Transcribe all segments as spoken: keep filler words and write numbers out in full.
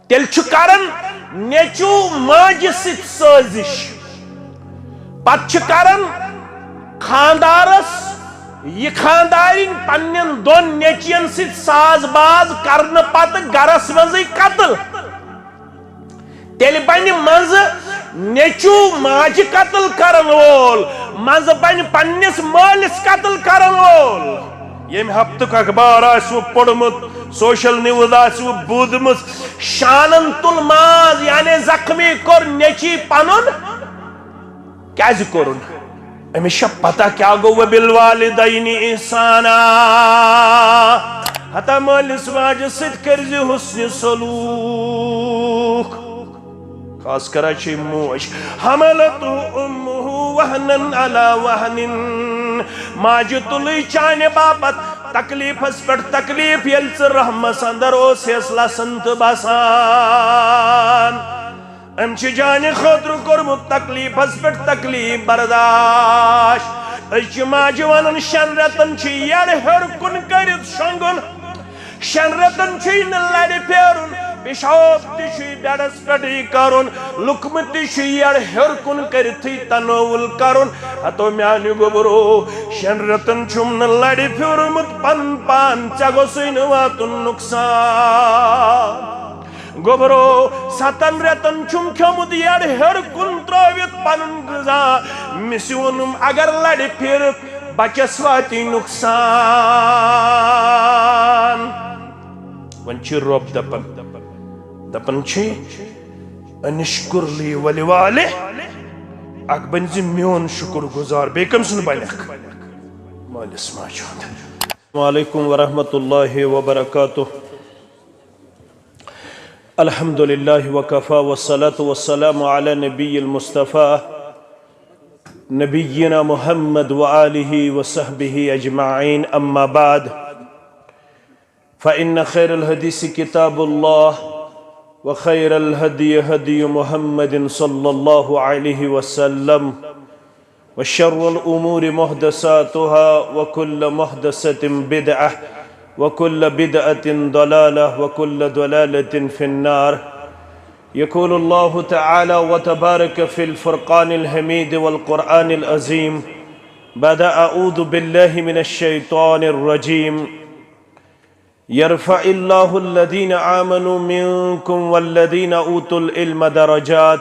تیٚلہِ چھُ کران نیٚچوٗ ماجہِ سۭتۍ سٲزِش۔ پتہٕ چھِ کران خاندارس یہِ خاندارِنۍ پننٮ۪ن دۄن نیٚچوٮ۪ن سۭتۍ ساز باز کرنہٕ پتہٕ گرس منٛزٕے قتل۔ تیٚلہِ بنہِ منٛزٕ نیٚچوٗ ماجہِ قتل کرن وول، منٛزٕ بنہِ پننِس مٲلِس قتل کرن وول۔ ییٚمہِ ہفتُک اخبار آسِوٕ پوٚرمُت، سوشل نیوز آسِوٕ بوٗزمٕژ، شانن تُل ماز، یعنی زخمی کوٚر نیٚچی پنُن۔ کیازِ کوٚرُن؟ أمِس چھا پتہ کیٛاہ گوٚو؟ وَبِالْوَالِدَيْنِ إِحْسَانًا۔ ہتا مٲلِس ماجہِ سۭتۍ کٔرزِ حُسنِ سلوٗک۔ خاص کر چھِ موج۔ حَمَلَتْهُ أُمُّهُ وَهْنًا عَلَى وَهْنٍ۔ ماجہِ تُلٕے چانہِ باپتھ تکلیفس پٮ۪ٹھ تکلیف، ییٚلہِ ژٕ رحمس اندر اوسیس لسن تہٕ بسان۔ أمۍ چھِ جانہِ خٲطرٕ کوٚرمُت تکلیفس پٮ۪ٹھ تکلیف برداشت۔ أسۍ چھِ ماجہِ ونان، شٮ۪ن رٮ۪تن چھِ یَڑ ہیوٚر کُن کٔرِتھ شۄنٛگُن، شٮ۪ن رٮ۪تن چھُے نہٕ لرِ پھیرُن، پِشاب تہِ چھُے بیڈس پٮ۪ٹھٕے کرُن، لُقمہٕ تہِ چھُے یَڑ ہیوٚر کُن کٔرِتھٕے تناوُل کرُن۔ ہتو میانہِ گوٚبرو، شٮ۪ن رٮ۪تن چھُم نہٕ لرِ پھیوٗرمُت پنُن پان، ژےٚ گوٚژھُے نہٕ واتُن نۄقصان۔ گوٚبرو، ستن رٮ۪تن چھُم کھیوٚمُت یَڑ ہیوٚر کُن ترٲوِتھ پنُن غذا۔ مِسہِ ووٚنُم، اگر لرِ پھیرٕ، بچس واتی نۄقصان۔ وۄنۍ چھِ رۄب دپان، دپان چھِ، "انشکر لی ولوالدیک"، اکھ بٔنۍ زِ میون شُکر گُزار، بیٚیہِ کٔمۍ سُنٛد بنکھ؟ مٲلِس ماجہِ ہُنٛد۔ السلام علیکم ورحمۃ اللہ وبرکاتہ۔ الحمد لله وكفى والصلاة والسلام على النبي المصطفى نبينا محمد وآله وصحبه أجمعين، أما بعد، فإن خير الحديث كتاب الله، وخير الهدي هدي محمد صلى الله عليه وسلم، وشر الأمور محدثاتها، وكل محدثة بدعة، وكل بدعة ضلالة، وكل ضلالة في النار. يقول الله تعالى وتبارك في الفرقان الحميد والقرآن العظيم بعد أعوذ بالله من الشيطان الرجيم: يرفع الله الذين آمنوا منكم والذين أوتوا العلم درجات.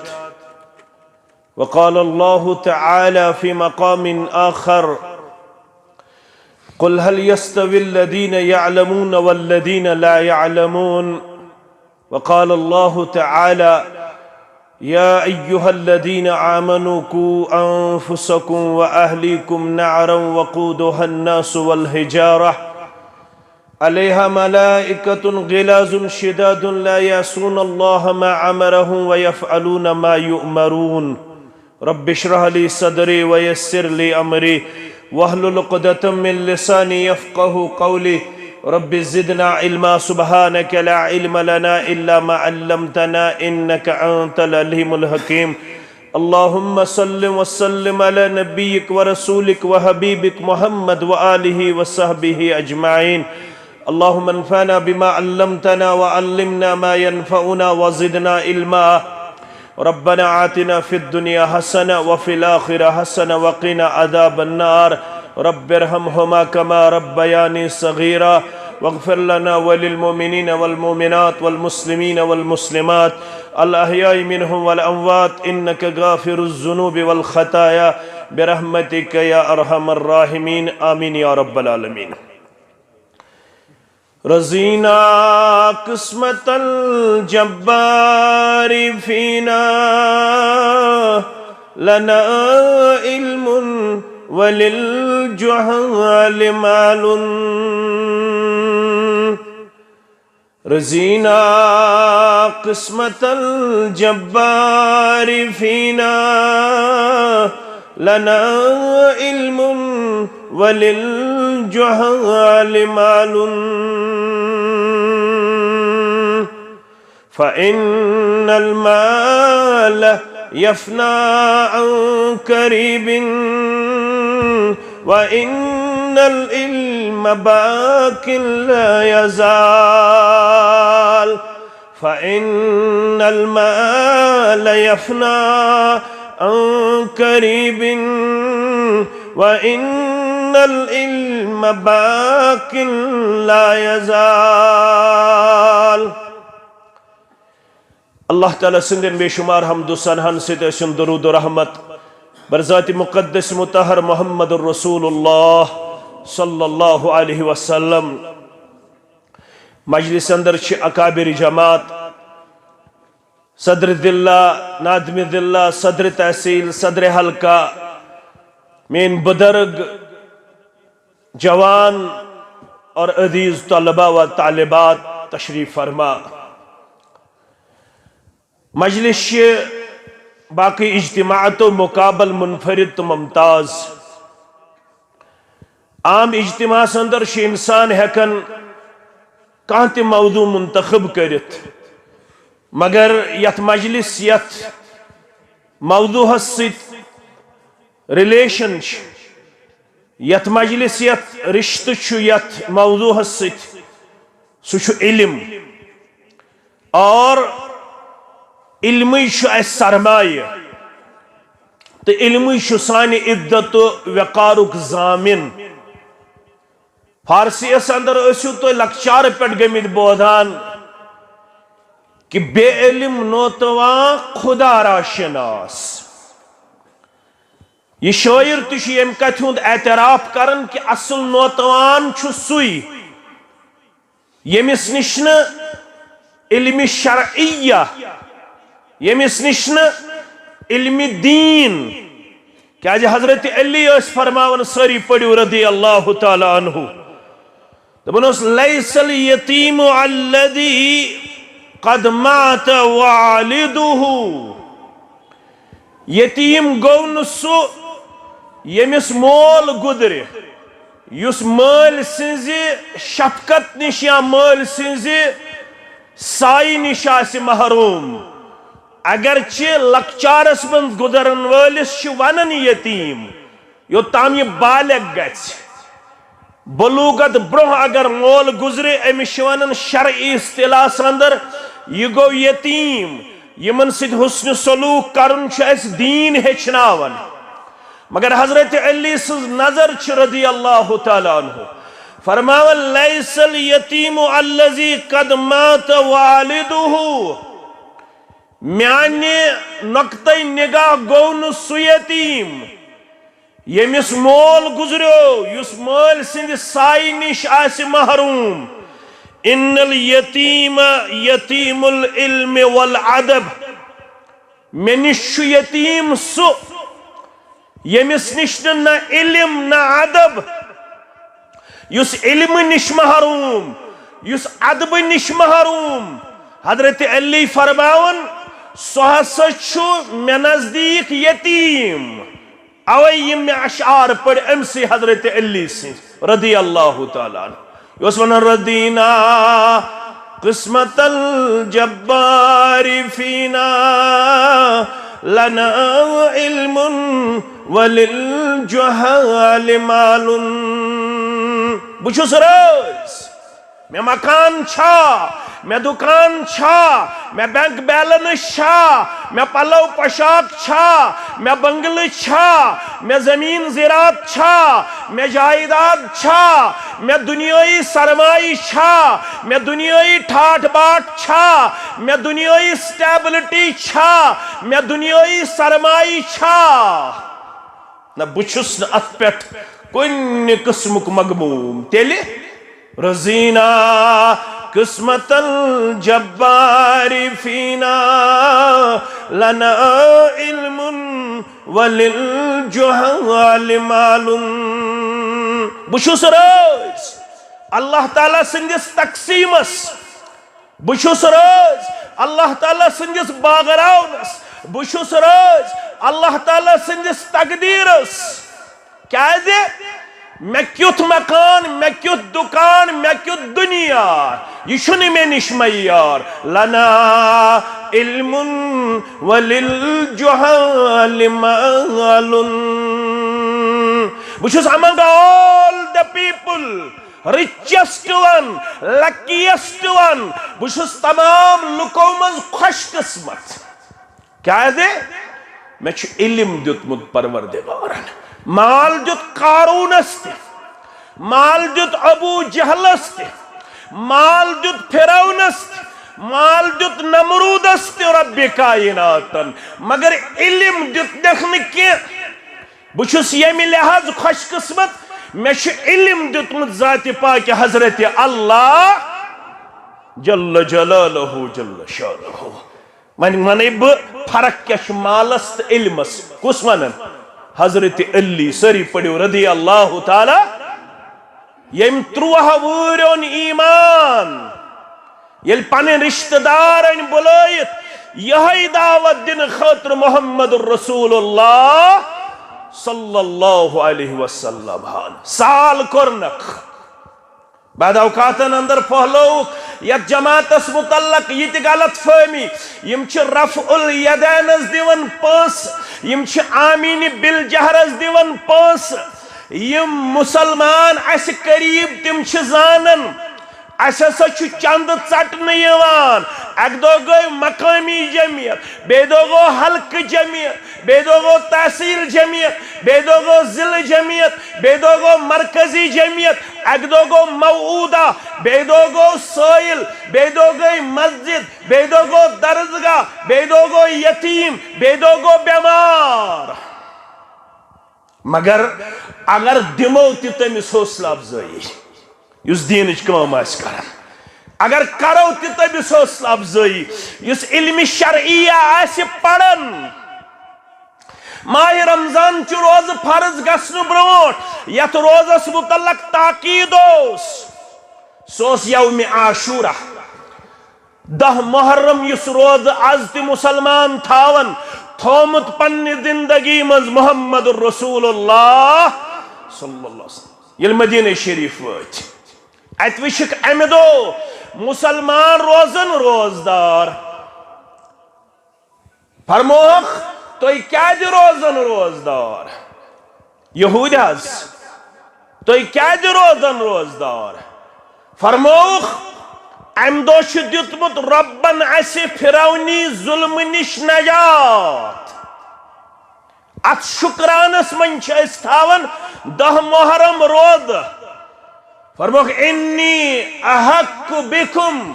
وقال الله تعالى في مقام آخر: قل هل يستوي الذين يعلمون والذين لا يعلمون؟ وقال الله تعالى: يا أيها الذين آمنوا قوا أنفسكم وأهليكم نارا وقودها الناس والحجارة عليها ملائكة غلاظ شداد لا يعصون الله ما أمرهم ويفعلون ما يؤمرون. رب اشرح لي صدري ويسر لي أمري واحلل عقدة من لساني يفقه قولي. رب زدنا علما، سبحانك لا علم لنا إلا ما علمتنا إنك أنت العليم الحكيم. اللهم صل وسلم على نبيك ورسولك وحبيبك محمد وآله وصحبه أجمعين. اللهم انفعنا بما علمتنا وعلمنا ما ينفعنا وزدنا علما. ربنا آتنا في الدنيا حسنة وفي الآخرة حسنة وقنا عذاب النار. رب ارحمهما كما ربياني صغيرا. واغفر لنا وللمؤمنين والمؤمنات والمسلمين والمسلمات الأحياء منهم والأموات إنك غافر الذنوب والخطايا برحمتك يا أرحم الراحمين. آمين يا رب العالمين. رضينا قسمة الجبار فينا، لنا علم وللجهال مال. رضينا قسمة الجبار فينا، لنا علم وللجهال مال. فإن المال يفنى عن قريب، وإن العلم باق لا يزال. فإن المال يفنى عن قريب وإن العلم باق لا يزال. اللہ تعالیٰ سٕنٛدٮ۪ن بے شمار حمد و ثناہن سۭتۍ ٲسِن درود و رحمت بر ذات مقدس مطہر محمد رسول اللہ صلی اللہ علیہ وسلم۔ مجلس اندر چھِ اکابر جماعت، صدر ضلع، نادم ضلع، صدر تحصیل، صدر حلقہ، میٲنۍ بزرگ، جوان اور عزیز طلبہ و طالبات تشریف فرما۔ مجلس چھِ باقی اجتماعاتو مقابل منفرد تہٕ ممتاز۔ عام اجتماعس اندر چھُ انسان ہیکان کانٛہہ تہِ موضوع منتخب کٔرِتھ، مگر یتھ مجلس، یتھ موضوعس سۭتۍ ریلیشن چھِ، یتھ مجلس، یتھ رشتہٕ چھُ یتھ موضوعس سۭتۍ، سُہ چھُ علم۔ اور علمٕے چھُ اسہِ سرمایہ، تہٕ علمٕے چھُ سانہِ عزت و وقارُک ضامن۔ فارسی یس اندر ٲسِو تُہۍ لۄکچارٕ پٮ۪ٹھ گٔمٕتۍ بوزان کہ بے علم نوتواں خدا را شناس۔ یہِ شٲعر تہِ چھُ ییٚمہِ کتھِ ہُنٛد اعتراف کران کہ اصل نوتوان چھُ سُے ییٚمِس نِش نہٕ علمِ شرعیہ، ییٚمِس نِش نہٕ علمِ دیٖن۔ کیازِ حضرت علی ٲسۍ فرماوان، سٲری پٔرِو رضی اللہ تعالیٰ عنہ۔ دَپان اوس، "لیس الیتیم الذی قد مات والدہ۔" یتیم گوٚو نہٕ سُہ ییٚمِس مول گُزرِ، یُس مٲلۍ سٕنٛزِ شفقت نِش یا مٲلۍ سٕنٛزِ سایہِ نِش آسہِ محروم۔ اگرچہ لۄکچارس منٛز گُزرن وٲلِس چھِ ونان یتیم، یوٚتام یہِ بالغ گژھِ۔ بلوغت برونٛہہ اگر مول گُزرِ، أمِس چھِ ونان شرعی اصطلاحس اندر، یہِ گوٚو یتیم۔ یِمن سۭتۍ حسن سلوک کرُن چھُ اسہِ دیٖن ہیٚچھناوان۔ مگر حضرت علی سٕنٛز نظر چھِ رضی اللہ تعالیٰ عنہ فرماوان، "لیس الیتیم الذی قد مات والدہ۔" میانہِ نقطۂ نگاہ گوٚو نہٕ سُہ یتیم ییٚمِس مول گُزریو، یُس مٲلۍ سٕنٛدِ سایہِ نِش آسہِ محروم۔ ان الیتیم یتیم العلم والادب۔ مےٚ نِش چھُ یتیم سُہ ییٚمِس نِش نہٕ نہ علم نہ ادب، یُس علمہٕ نِش محروم، یُس ادبہٕ نِش محروم۔ حضرت علی فرماوان، سُہ ہسا چھُ مےٚ نزدیٖک یتیم۔ اوے یِم مےٚ اشعار پٔرۍ أمۍ سٕے حضرت علی سٕنٛدۍ رضی اللہ تعالیٰ عنہ۔ یہِ اوس ونان، "رضینا قسمت الجبار فینا، لنا علم وللجہال مال۔" بہٕ چھُس رٲضۍ۔ مےٚ مکان چھا، مےٚ دُکان چھا، مےٚ بینک بیلنس چھا، مےٚ پلو پوشاک چھا، مےٚ بنگلہٕ چھا، مےٚ زمین زراعت چھا، مےٚ جائیداد چھا، مےٚ دُنیٲیی سرمایہِ چھا، مےٚ دُنیٲیی ٹھاٹھ باٹھ چھا، مےٚ دُنیٲیی سٹیبلٹی چھا، مےٚ دُنیٲیی سرمایہِ چھا؟ نہ، بہٕ چھُس نہٕ اتھ پٮ۪ٹھ کُنہِ قٕسمُک مغموم۔ تیٚلہِ رضینا قسمت الجبار فینا، لنا علم وللجہال مال۔ بہٕ چھُس رٲضۍ اللہ تعالیٰ سٕنٛدِس تقسیٖمس۔ بہٕ چھُس رٲضۍ اللہ تعالیٰ سٕنٛدِس باغراونس۔ بہٕ چھُس رٲضۍ اللہ تعالیٰ سٕنٛدِس تقدیٖرس۔ کیازِ؟ مےٚ کیُتھ مکان، مےٚ کیُتھ دُکان، مےٚ کیُتھ دُنیا، یہِ چھُنہٕ مےٚ نِش معیار۔ لنا علم وللجہال مال۔ بہٕ چھُس among all the people richest one, luckiest one، بہٕ چھُس تمام لُکو منٛز خۄش قٕسمت۔ کیٛازِ؟ مےٚ چھُ علم دیُتمُت پروردگارن۔ مال دیُت قارونس تہِ، مال دیُت ابو جہلس تہِ، مال دیُت فرعونس تہِ، مال دیُت نمرودس تہِ، رب کائناتن، مگر علم دیُت نکھ نہٕ کینٛہہ۔ بہٕ چھُس ییٚمہِ لحاظ خۄش قٕسمت، مےٚ چھُ علم دیُتمُت ذاتِ پاکہِ حضرت اللہ جل جلالہ جل شانہ۔ وۄنۍ وَنَے بہٕ فرق کیٛاہ چھِ مالَس تہٕ علمَس۔ کُس وَنَن؟ حضرت علی۔ سٲری پٔرِو رضی اللہ تعالیٰ۔ ییٚمۍ تُرٛواہ وُہٕرۍ اوٚن ایمان، ییٚلہِ پنٕنۍ رشتہٕ دار أنۍ بُلٲیِتھ یِہوٚے دعوت دِنہٕ خٲطرٕ محمد رسول اللہ صلی اللہ علیہ وسلم ہن، سال کوٚرنکھ۔ بعد اوقاتن اندر پھہلووُکھ یتھ جماعتس متعلق یہِ تہِ غلط فہمی۔ یِم چھِ رفع الیدینس دِوان پونٛسہٕ، یِم چھِ آمین بالجہرس دِوان پونٛسہٕ۔ یِم مسلمان اسہِ قریب تِم چھِ زانان، اسہِ ہسا چھُ چندٕ ژٹنہٕ یِوان۔ اکہِ دۄہ گٔے مقٲمی جمعیت، بیٚیہِ دۄہ گوٚو حلقہٕ جمعیت، بیٚیہِ دۄہ گوٚو تحصیل جمعیت، بیٚیہِ دۄہ گوٚو ضلعہٕ جمعیت، بیٚیہِ دۄہ گوٚو مرکزی جمعیت، اکہِ دۄہ گوٚو موعودہ، بیٚیہِ دۄہ گوٚو سٲیِل، بیٚیہِ دۄہ گٔے مسجد، بیٚیہِ دۄہ گوٚو درسگاہ، بیٚیہِ دۄہ گوٚو یتیٖم، بیٚیہِ دۄہ گوٚو بٮ۪مار۔ مگر اگر دِمو تہِ تٔمِس حوصلہٕ افزٲیی، یُس دیٖنٕچ کٲم آسہِ کران، اگر کرو تہِ تٔمِس حوصلہٕ افزٲیی، یُس علمِ شرعیہ آسہِ پران، ماہِ رمضان چہِ روزٕ فرض گژھنہٕ برونٛٹھ یتھ روزس متعلق تاکید اوس، سُہ اوس یومِ عاشورہ۔ دَہ محرم یُس روزٕ از تہِ مسلمان تھاون، تھومُت پننہِ زندگی منٛز محمد رسول اللہ صلی اللہ علیہ وسلم۔ ییٚلہِ مدینہ شریف وٲتۍ، اتہِ وٕچھکھ امہِ دۄہ مسلمان روزن روزدار۔ فرمووُکھ، "تُہۍ کیٛازِ روزن روزدار؟" یہوٗدۍ حظ، "تُہۍ کیٛازِ روزن روزدار؟" فرمووُکھ، "امہِ دۄہ چھُ دیُتمُت رۄبن اسہِ فرعونی ظلمہٕ نِش نجات۔ اتھ شُکرانس منٛز چھِ أسۍ تھاوان دَہ محرم روزٕ۔" فرمووُکھ، "انی احق بکم،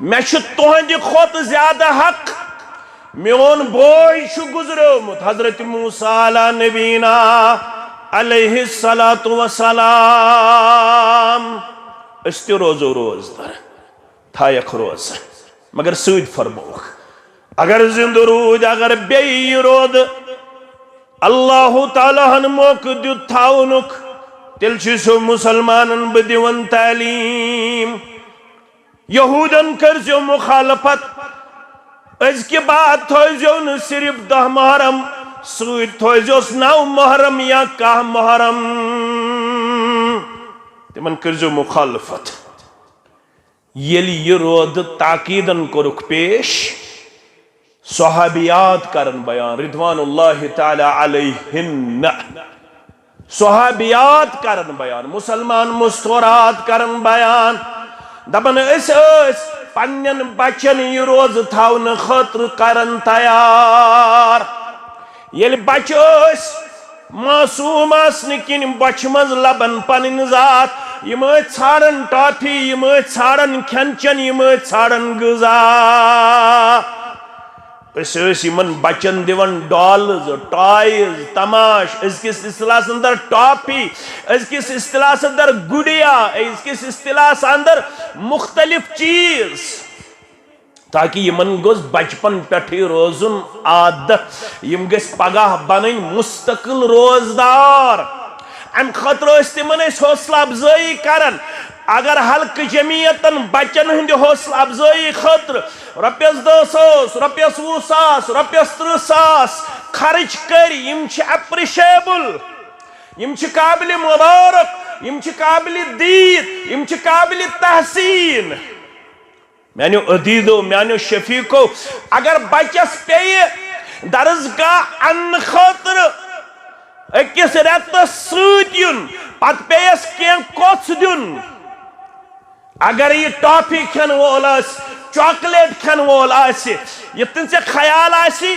مےٚ چھُ تُہنٛدِ کھۄتہٕ زیادٕ حق۔ میون بوے چھُ گُزریومُت، حضرت موسیٰ علیٰ نبینا علیہ الصلوۃ والسلام۔ أسۍ تہِ روزو روزدار، تھایکھ روزٕ، مگر سۭتۍ فرمووُکھ، اگر زِندٕ روٗدۍ، اگر بیٚیہِ یہِ روزٕ اللہ تعالیٰ ہن موقعہٕ دیُت تھاونُک، تیٚلہِ چھُ سُہ مسلمانن بہٕ دِوان تعلیٖم۔ یہوٗدن کٔرزیو مخالفت، أزکہِ بعد تھٲوزیو نہٕ صرف دَہ محرم، سۭتۍ تھٲوزیوس نَو محرم یا کاہ محرم، تِمن کٔرزیو مخالفت۔" ییٚلہِ یہِ روزٕ تاکیٖدن کوٚرُکھ پیش، صحابیات کرن بیان، رضوان اللہ تعالیٰ علیہن۔ صحابیات کرن بیان، مسلمان مستورات کرن بیان، دپان، "أسۍ ٲسۍ پننٮ۪ن بچن یہِ روزٕ تھاونہٕ خٲطرٕ کران تیار۔" ییٚلہِ بچہٕ ٲسۍ، معصوٗم آسنہٕ کِنۍ بۄچھِ منٛز لبن پنٕنۍ ذات، یِم ٲسۍ ژھانڈان ٹافی، یِم ٲسۍ ژھانڈان کھٮ۪ن چٮ۪ن، یِم ٲسۍ ژھانڈان غذا۔ أسۍ ٲسۍ یِمن بچن دِوان ڈالز، ٹایز، تماش، أزکِس اصطلاحس اندر ٹافی، أزکِس اصطلاحس اندر گُڈیا، أزکِس اصطلاحس اندر مختلف چیز، تاکہ یِمن گوٚژھ بچپن پٮ۪ٹھٕے روزُن عادت، یِم گٔژھۍ پگاہ بنٕنۍ مستقل روزدار۔ امہِ خٲطرٕ ٲسۍ تِمن أسۍ حوصلہٕ افزٲیی کران۔ اگر حلقہٕ جمعیتن بچن ہٕنٛدِ حوصلہٕ افزٲیی خٲطرٕ رۄپیس دَہ ساس، رۄپیس وُہ ساس، رۄپیس ترٕٛہ ساس خرٕچ کٔرۍ، یِم چھِ appreciable، یِم چھِ قابل مبارک، یِم چھِ قابل دید، یِم چھِ قابل تحسین۔ میانیو عزیزو، میانیو شفیقو، اگر بچس پیٚیہِ درسگاہ اننہٕ خٲطرٕ أکِس رٮ۪تس سۭتۍ یُن، پتہٕ پیٚیس کینٛہہ کوٚژھ دیُن۔ اگر یہِ ٹافی کھٮ۪ن وول آسہِ، چاکلیٹ کھٮ۪ن وول آسہِ، یِتھ کٔنۍ ژےٚ خیال آسی،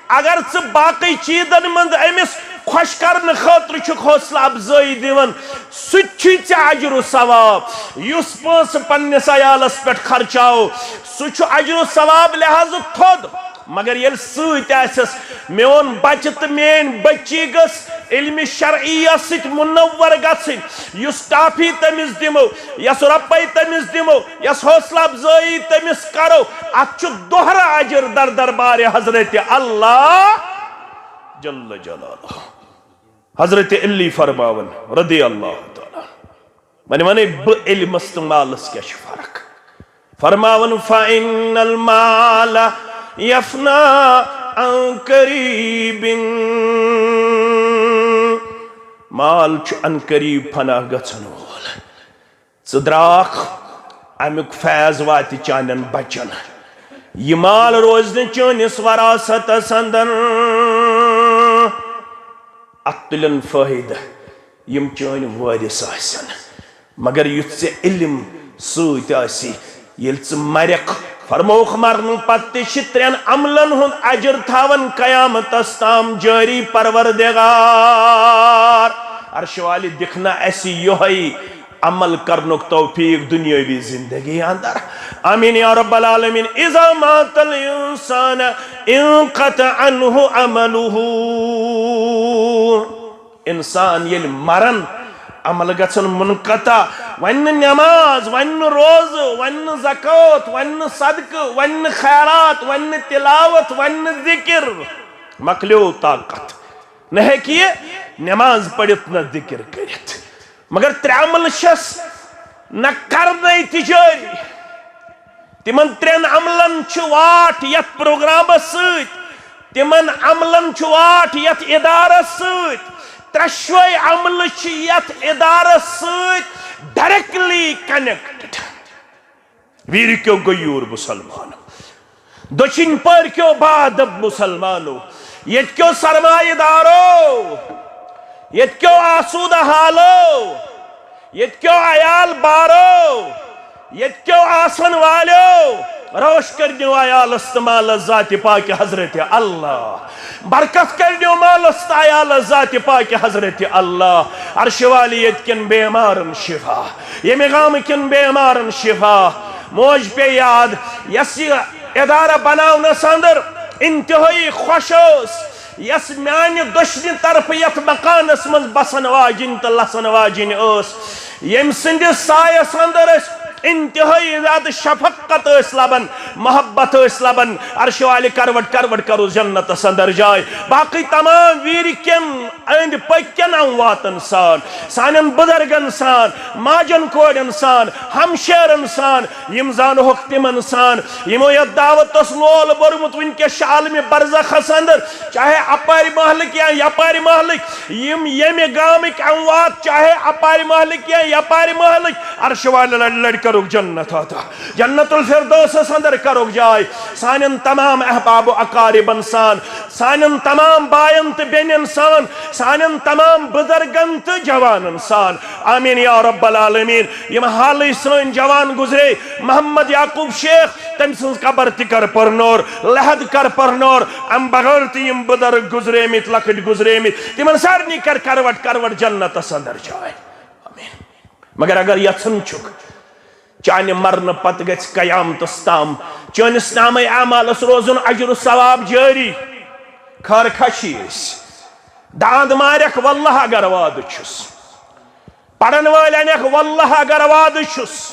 اگر ژٕ باقٕے چیٖزن منٛز أمِس خۄش کرنہٕ خٲطرٕ چھُکھ حوصلہٕ افزٲیی دِوان، سُہ تہِ چھُے ژےٚ اجر و ثواب۔ یُس پونٛسہٕ پننِس عیالس پٮ۪ٹھ خرچاو، سُہ چھُ اجر و ثواب لحاظہٕ تھوٚد۔ مگر ییٚلہِ سۭتۍ آسٮ۪س، میون بچہٕ تہٕ میٲنۍ بچی گٔژھ علمِ شرعیہ سۭتۍ منور گژھٕنۍ۔ یُس ٹافی تٔمِس دِمو، یۄس رۄپے تٔمِس دِمو، یۄس حوصلہٕ افزٲیی تٔمِس کرو، اتھ چھُ دۄہرٕ اجر در دربارِ حضرت اللہ جل جلالہ۔ حضرت علی فرماون رضی اللہ تعالیٰ عنہ، وۄنۍ ونے بہٕ علمس تہٕ مالس کیٛاہ چھِ فرق۔ فرماون، فَإِنَّ الْمَالَ يَفْنَى عَنْ قَرِيبٍ۔ مال چھُ عن قریب فنا گژھن وول۔ ژٕ درٛاکھ، امیُک فیض واتہِ چانٮ۪ن بچن۔ یہِ مال روزِ نہٕ چٲنِس وراثتس اندر۔ اتھ تُلن فٲیدٕ یِم چٲنۍ وٲرِث آسن۔ مگر یُتھ ژےٚ علم سۭتۍ آسی، ییٚلہِ ژٕ مرکھ، فرمووُکھ، مرنہٕ پتہٕ تہِ چھِ ترٛٮ۪ن عملن ہُنٛد اجر تھاوان قیامتس تام جٲری پروردگار۔ عرشہِ والہِ دِکھ نہ اسہِ یِہوٚے عمل کرنُک توفیق دنیاوی زندگی اندر۔ آمین یا رب العالمین۔ اذا مات الانسان انقطع عنہ عمله۔ انسان ییٚلہِ مرن، عمل گژھن منقطع۔ وۄنۍ نہٕ نماز، وۄنۍ نہٕ روزٕ، وۄنۍ نہٕ زکوٰۃ، وۄنۍ نہٕ صدقہٕ، وۄنۍ نہٕ خیرات، وۄنۍ نہٕ تلاوت، وۄنۍ نہٕ ذکر۔ مۄکلیو طاقت۔ نہ ہیٚکہِ یہِ نماز پٔرِتھ نہ ذکر کٔرِتھ۔ مگر ترٛےٚ عمل چھس نہ کرنے تہِ جٲری۔ تِمن ترٛٮ۪ن عملن چھِ واٹھ یتھ پروگرامس سۭتۍ، تِمن عملن چھِ واٹھ یتھ ادارس سۭتۍ۔ ترٛٮ۪شوے عملہٕ چھِ یتھ ادارس سۭتۍ ڈائریکٹلی کنیکٹڈ۔ ویرکیو غیور مسلمانو، دٔچھِنۍ پٔرکیو باادب مسلمانو، ییٚتہِ کیو سرمایہ دارو، ییٚتہِ کیو آسودہ حالو، ییٚتہِ کیو عیال بارو، ییٚتہِ کیو آسن والیو، روش کٔرۍ دِو عیالس تہٕ مالس ذاتِ پاکِ حضرت اللہ۔ برکت کٔرۍ دِو مالس تہٕ عیالس ذاتِ پاکِ حضرت اللہ۔ عرشہِ والہِ ییٚتہِ کٮ۪ن بیمارن شفا، ییٚمہِ گامہٕ کٮ۪ن بیمارن شفا۔ موج پیٚیہِ یاد، یۄس یہِ ادارہ بناونس اندر انتہٲئی خۄش ٲس، یۄس میانہِ دٔچھنہِ طرفہٕ یتھ مکانس منٛز بسن واجِنۍ تہٕ لسن واجِنۍ ٲس، ییٚمہِ سٕنٛدِس سایس اندر أسۍ انتہٲئی زیادٕ شفقت ٲسۍ لبان، محبت ٲسۍ لبان۔ عرشہِ والہِ کروٹ کروٹ کرو جنتس اندر جاے۔ باقٕے تمام ویرِ کٮ۪ن أنٛدۍ پٔکۍ کٮ۪ن امواتن سان، سانٮ۪ن بُزرگن سان، ماجن کورٮ۪ن سان، ہمشیرن سان، یِم زانہوکھ تِمن سان، یِمو یتھ دعوتس لول بوٚرمُت وٕنکیٚس چھِ عالمِ برزخس اندر، چاہے اپارِ محلٕکۍ یا یپارِ محلٕکۍ، یِم ییٚمہِ گامٕکۍ اموات، چاہے اپارِ محلٕکۍ یا یپارِ محلٕکۍ، عرشہِ والہِ لڑِ لڑِ کرُکھ جنت عطا۔ جنت الفردوسس اندر کرُکھ جاے۔ سانٮ۪ن تمام احباب و اقاربن سان، سانٮ۪ن تمام باین تہٕ بیٚنٮ۪ن سان، سانٮ۪ن تمام بزرگن تہٕ جوانن سان۔ آمین یا رب العالمین۔ یِم حالٕے سٲنۍ جوان گزرے، محمد یعقوب شیخ، تٔمۍ سٕنٛز قبر تہِ کر پرنور، لحد کر پرنور۔ امہِ بغٲر تہِ یِم بزرگ گزریمٕتۍ، لۄکٕٹۍ گزریمٕتۍ، تِمن سارنٕے کر کروٹ کروٹ جنتس اندر جاے۔ آمین۔ مگر اگر یژھان چھُکھ چانہِ مرنہٕ پتہٕ گژھِ قیامتس تام چٲنِس نامے اعمالس روزُن اجر و ثواب جٲری، خٲر خاشی ٲسۍ۔ داند مارکھ، واللہ اگر وعدٕ چھُس۔ پرن وٲلۍ انکھ، واللہ اگر وعدٕ چھُس۔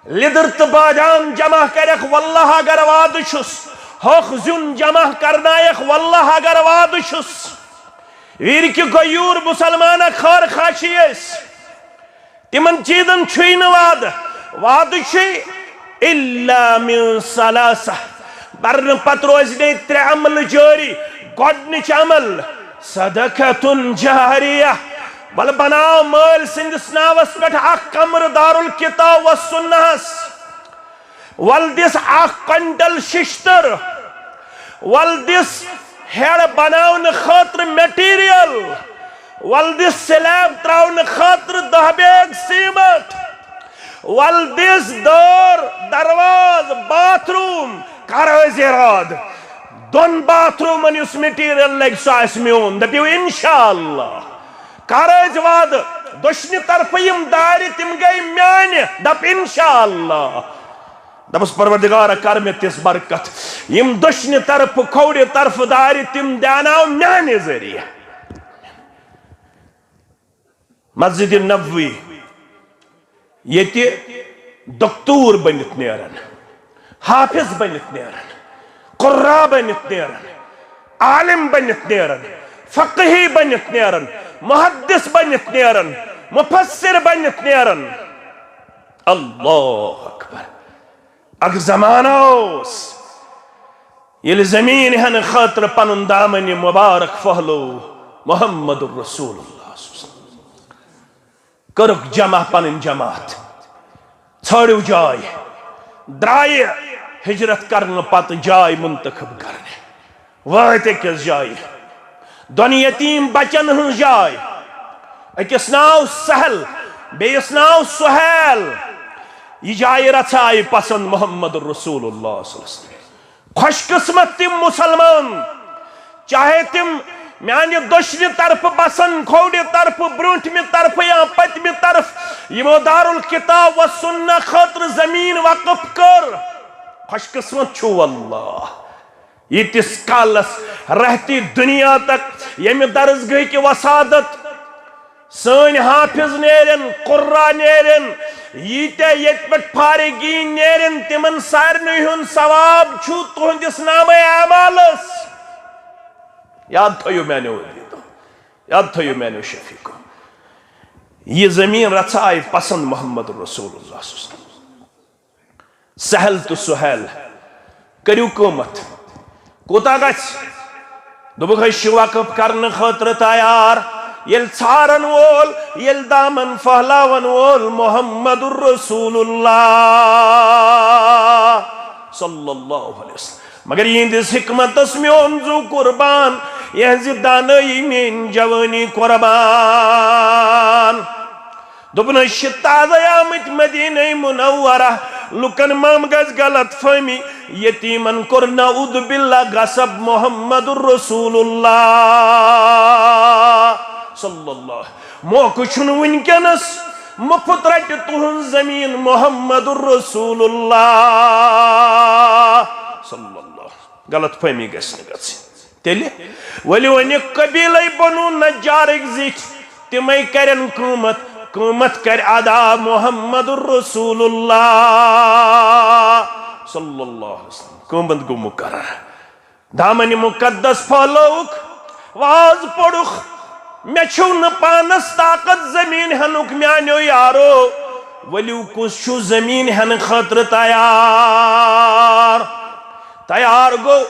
لیدٕر تہٕ بادام جمع کرکھ، واللہ اگر وعدٕ چھُس۔ ہوٚکھ زیُن جمع کرنایکھ، واللہ اگر وعدٕ چھُس۔ ویرِ کہِ غیور مسلمانہ، خٲر خاشی ٲسۍ۔ تِمن چیٖزن چھُے نہٕ وعدٕ۔ وعدٕ چھُے الا من ثلاثہ۔ مرنہٕ پتہٕ روزِ نے ترٛےٚ عملہٕ جٲری۔ گۄڈٕنِچ عمل، صدقۃ جاریہ۔ ولہٕ بناو مٲلۍ سٕنٛدِس ناوس پٮ۪ٹھ اکھ کمرٕ دارالکتاب و سنہس۔ ولہٕ دِس اکھ کوینٹل ششتٕر۔ ولہٕ دِس ہیڑ بناونہٕ خٲطرٕ مٹیریل۔ ول دِس سلیب تراونہٕ خٲطرٕ دَہ بیگ سیمٹ، ول دِس دٲر، دروازٕ، باتھ روم، کر ٲسۍ ارادٕ۔ دۄن باتھ رومن یُس مٹیریل لگہِ، سُہ آسہِ میون۔ دٔپِو انشاءاللہ۔ کر ٲسۍ وعدٕ؟ دٔچھنہِ طرفہٕ یِم دارِ، تِم گٔے میانہِ۔ دپ انشاءاللہ۔ دپس پروردگارا، کر مےٚ تِژھ برکت، یِم دٔچھنہِ طرفہٕ، کھوورِ طرفہٕ دارِ، تِم دیاناو میانہِ ذٔریعہٕ۔ مسجد نبوی، ییٚتہِ دکتور بٔنِتھ نیرن، حافظ بٔنِتھ نیرن، قرا بٔنِتھ نیرن، عالم بٔنِتھ نیرن، فقیہ بٔنِتھ نیرن، محدث بٔنِتھ نیرن، مفسر بٔنِتھ نیرن۔ اللہ اکبر۔ اکھ زمانہ اوس، ییٚلہِ زمین ہٮ۪نہٕ خٲطرٕ پنُن دامنہِ مبارک پھٔہلوو محمد رسول اللہ صلی اللہ علیہ وسلم۔ کٔرٕکھ جمع پنٕنۍ جماعت، ژھٲنٛڈِو جاے، درٛایہِ ہجرت کرنہٕ پتہٕ جاے منتخب کرنہِ۔ وٲتۍ أکِس جایہِ، دۄن یتیٖم بچن ہٕنٛز جاے۔ أکِس ناو سہل، بیٚیِس ناو سہیل۔ یہِ جایہِ رژھایہِ پسند محمد رسول اللہ صلی اللہ علیہ وسلم۔ خوش قسمت تِم مسلمان، چاہے تِم میانہِ دٔچھنہِ طرفہٕ بسن، کھوورِ طرفہٕ، برونٹھمہِ طرفہٕ یا پٔتمہِ طرفہٕ، یِمو دارالکتاب و سنہ خٲطرٕ زمین وقف کٔر۔ خوش قسمت چھُ واللہ۔ ییٖتِس کالس رہتی دنیا تک ییٚمہِ درسگاہٕکۍ وسادت، سٲنۍ حافظ نیرن، قرا نیرن، ییٖتیٛاہ ییٚتہِ پٮ۪ٹھ فارغین نیرن، تِمن سارنٕے ہُنٛد ثواب چھُ تُہنٛدِس نامہ اعمالس۔ یاد تھٲیِو میانیو عزیزو، یاد تھٲیِو میانیو شفیقو۔ یہِ زمین رژھا آیہِ پسند محمد رسول اللہ صلی اللہ علیہ وسلم۔ سہل تہٕ سہیل، کٔرِو قۭمتھ۔ کوٗتاہ گژھِ؟ دوٚپُکھ، أسۍ چھِ وقف کرنہٕ خٲطرٕ تیار۔ ییٚلہِ ژھارن وول، ییٚلہِ دامن پھٔہلاون وول محمد رسول اللہ صلی اللہ علیہ وسلم۔ مگر یِہنٛدِس حکمتس میون زُو قربان، یِہنٛزِ دانٲیی میٲنۍ جوٲنی قربان۔ دوٚپُن، أسۍ چھِ تازَے آمٕتۍ مدینہ منورہ، لُکن ما گژھِ غلط فہمی، یتیمن کوٚر نعوذ باللہ غصب محمد رسول اللہ صلی اللہ۔ موقعہٕ چھُنہٕ وٕنکیٚنس، مُفت رٹہِ تُہنٛز زمین محمد رسول اللہ صلی اللہ۔ غلط فہمی گژھِ نہٕ گژھٕنۍ۔ تیٚلہِ ؤلِو وۄنۍ قبیلے بنو نجارٕکۍ زِٹھۍ، تِمے کرن قۭمتھ، قۭمتھ کرِ ادا محمد رسول اللہ صلی اللہ علیہ وسلم۔ قۭمتھ گوٚو مقرر۔ دامنہِ مقدس پھٔہلٲوُکھ، واز پوٚرُکھ، مےٚ چھُو نہٕ پانس طاقت زمین ہٮ۪نُک میانیو یارو، ؤلِو کُس چھُ زمین ہٮ۪نہٕ خٲطرٕ تیار؟ تیار گوٚو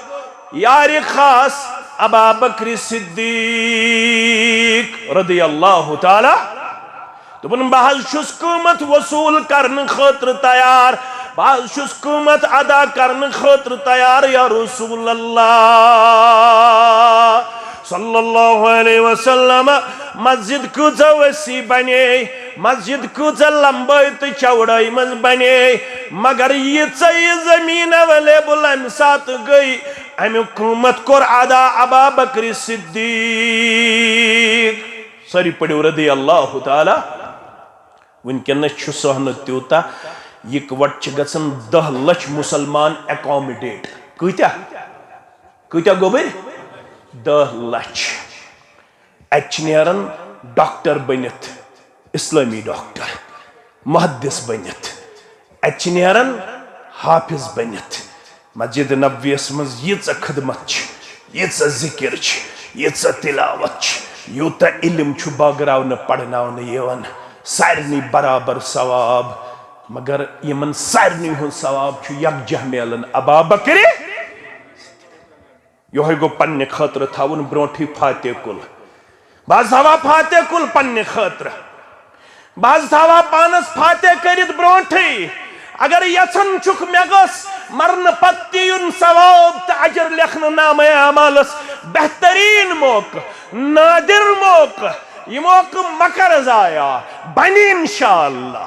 یارِ خاص ابا بکر صدیق رضی اللہ تعالی۔ دوٚپُن، بہٕ حظ چھُس قۭمتھ وصوٗل کرنہٕ خٲطرٕ تیار، بہٕ حظ چھُس قۭمتھ ادا کرنہٕ خٲطرٕ تیار، یا رسول اللہ صلی اللہ علیہ وسلم۔ مسجد کۭژاہ وسیع بنے، مسجد کۭژاہ لمبٲے تہٕ چوڑٲے منٛز بنے، مگر ییٖژاہ یہِ زٔمیٖن available اَمہِ ساتہٕ گٔے، اَمیُک قۭمتھ کوٚر ادا ابا بکر صدیق۔ سٲری پٔرِو رضی اللہ تعالیٰ۔ وٕنکیٚنَس چھُ سہنہٕ تیوٗتاہ، یِکوَٹہٕ چھِ گژھان دَہ لَچھ مُسلمان accommodate۔ کۭتیٛاہ؟ کۭتیٛاہ گوٚبٕرۍ؟ دَہ لَچھ۔ اَتہِ چھِ نیران ڈاکٹر بٔنِتھ، اِسلٲمی ڈاکٹر، محدث بٔنِتھ، اَتہِ چھِ نیران حافظ بٔنِتھ۔ مسجد نبویَس منٛز ییٖژاہ خدمت چھِ، ییٖژاہ ذِکِر چھِ، ییٖژاہ تِلاوت چھِ، یوٗتاہ علم چھُ بٲگراونہٕ، پرناونہٕ یِوان، سارنٕے برابر ثواب۔ مگر یِمن سارنٕے ہُنٛد ثواب چھُ یکجاہ میلان ابا بکرِ۔ یِہوٚے گوٚو پننہِ خٲطرٕ تھاوُن برونٛٹھٕے فاتح کُل۔ بہٕ حظ تھاوہا فاتح کُل پننہِ خٲطرٕ۔ بہٕ حظ تھاوہا پانس فاتح کٔرِتھ برونٛٹھٕے۔ اگر یژھان چھُکھ مےٚ گوٚژھ مرنہٕ پتہٕ تہِ یُن ثواب تہٕ اجر لیکھنہٕ نامہ اعمالس، بہتریٖن موقعہٕ، نادر موقعہٕ، یہِ موقعہٕ مہ کر ضایع، بنہِ انشاءاللہ،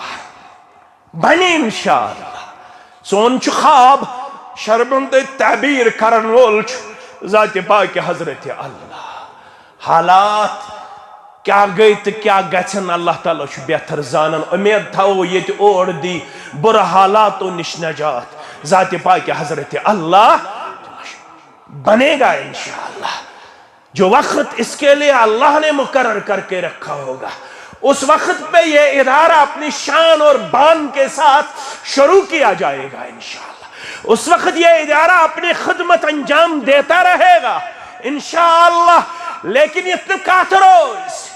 بنہِ انشاءاللہ۔ سون چھُ خواب، شربن تہٕ تعبیر کرن وول چھُ ذاتِ پاکِ حضرت اللہ۔ حالات کیٛاہ گٔے تہٕ کیٛاہ گژھن، اللہ تعالیٰ چھُ بہتر زانان۔ اُمید تھاوو ییٚتہِ اور دی بُرٕ حالاتو نِش نجات۔ ذاتِ پاکِ حضرت اللہ بنے گا انشاءاللہ۔ جو وقت اس کے لیے اللہ نے مقرر کر کے رکھا ہوگا، اس وقت پہ یہ ادارہ اپنی شان اور بان کے ساتھ شروع کیا جائے گا انشاءاللہ۔ اس وقت یہ ادارہ اپنی خدمت انجام دیتا رہے گا انشاءاللہ۔ لیکن یتھ نہٕ کتھ روز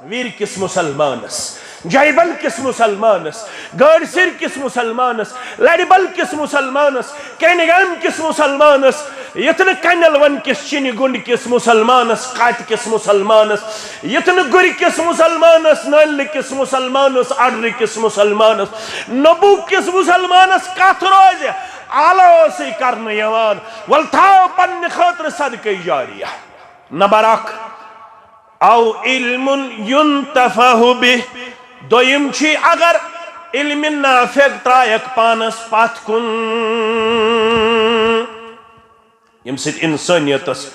ویر کِس مسلمانس، جیبل کِس مسلمانس، گٲڑسِر کِس مسلمانس، لڑِ بل کِس مسلمانس، کینگام کِس مسلمانس، یتھ نہٕ کنل ون کِس، چِنہِ گُنڈ کِس مسلمانس، کاتہِ کِس مسلمانس، یتھ نہٕ گُرِ کِس مسلمانس، نٲلہِ کِس مسلمانس، اڈرِ کِس مسلمانس، نبو کِس مسلمانس کتھ روزِ، آلو اوسُے کرنہٕ یوان۔ ول تھاو پننہِ خٲطرٕ صدقے جاریہ۔ نمبر اکھ، او علم ينتفع به۔ دوٚیِم چھُ، اگر علم نافع ترٛایَکھ پانَس پتھ کُن، ییٚمہِ سۭتۍ اِنسٲنیتَس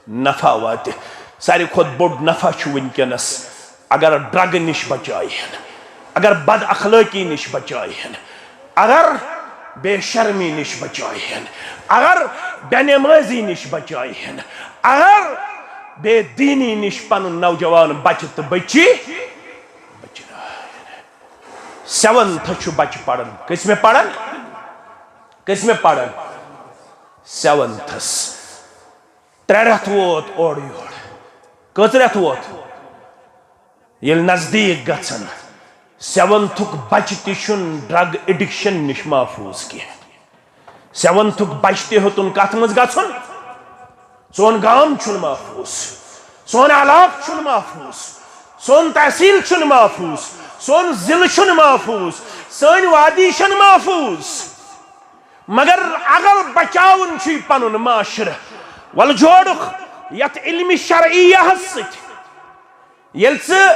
نفع واتہِ۔ ساروی کھۄتہٕ بوٚڑ نفع چھُ وٕنکیٚنَس، اگر ڈرگ نِش بچایہِ ہن، اگر بد اخلٲقی نِش بچایہِ ہن، اگر بے شرمی نِش بچایہِ ہن، اگر بے نمازی نِش بچایہِ ہن، اگر بے دینی نِش پنُن نوجوان بچہِ تہٕ بچی بچناوِ ہن۔ سیونتھ چھُ بچہِ پران۔ کٔژمہِ پران؟ کٔژمہِ پران؟ سیونتھس۔ ترٛےٚ رٮ۪تھ ووت اورٕ یورٕ۔ کٔژ رٮ۪تھ ووت؟ ییٚلہِ نزدیٖک گژھن، سیونتھُک بچہِ تہِ چھُنہٕ ڈرگ ایڈکشن نِش محفوظ کینٛہہ۔ سیونتھُک بچہِ تہِ ہیوٚتُن کتھ منٛز گژھُن؟ سون گام چھُنہٕ محفوظ، سون علاقہٕ چھُنہٕ محفوظ، سون تحصیل چھُنہٕ محفوظ، سون ضلعہٕ چھُنہٕ محفوظ، سٲنۍ وادی چھَنہٕ محفوظ۔ مگر اگر بچاوُن چھُے پنُن معاشرٕ، وَلہٕ جوڑُکھ یتھ علمِ شرعیہس سۭتۍ۔ ییٚلہِ ژٕ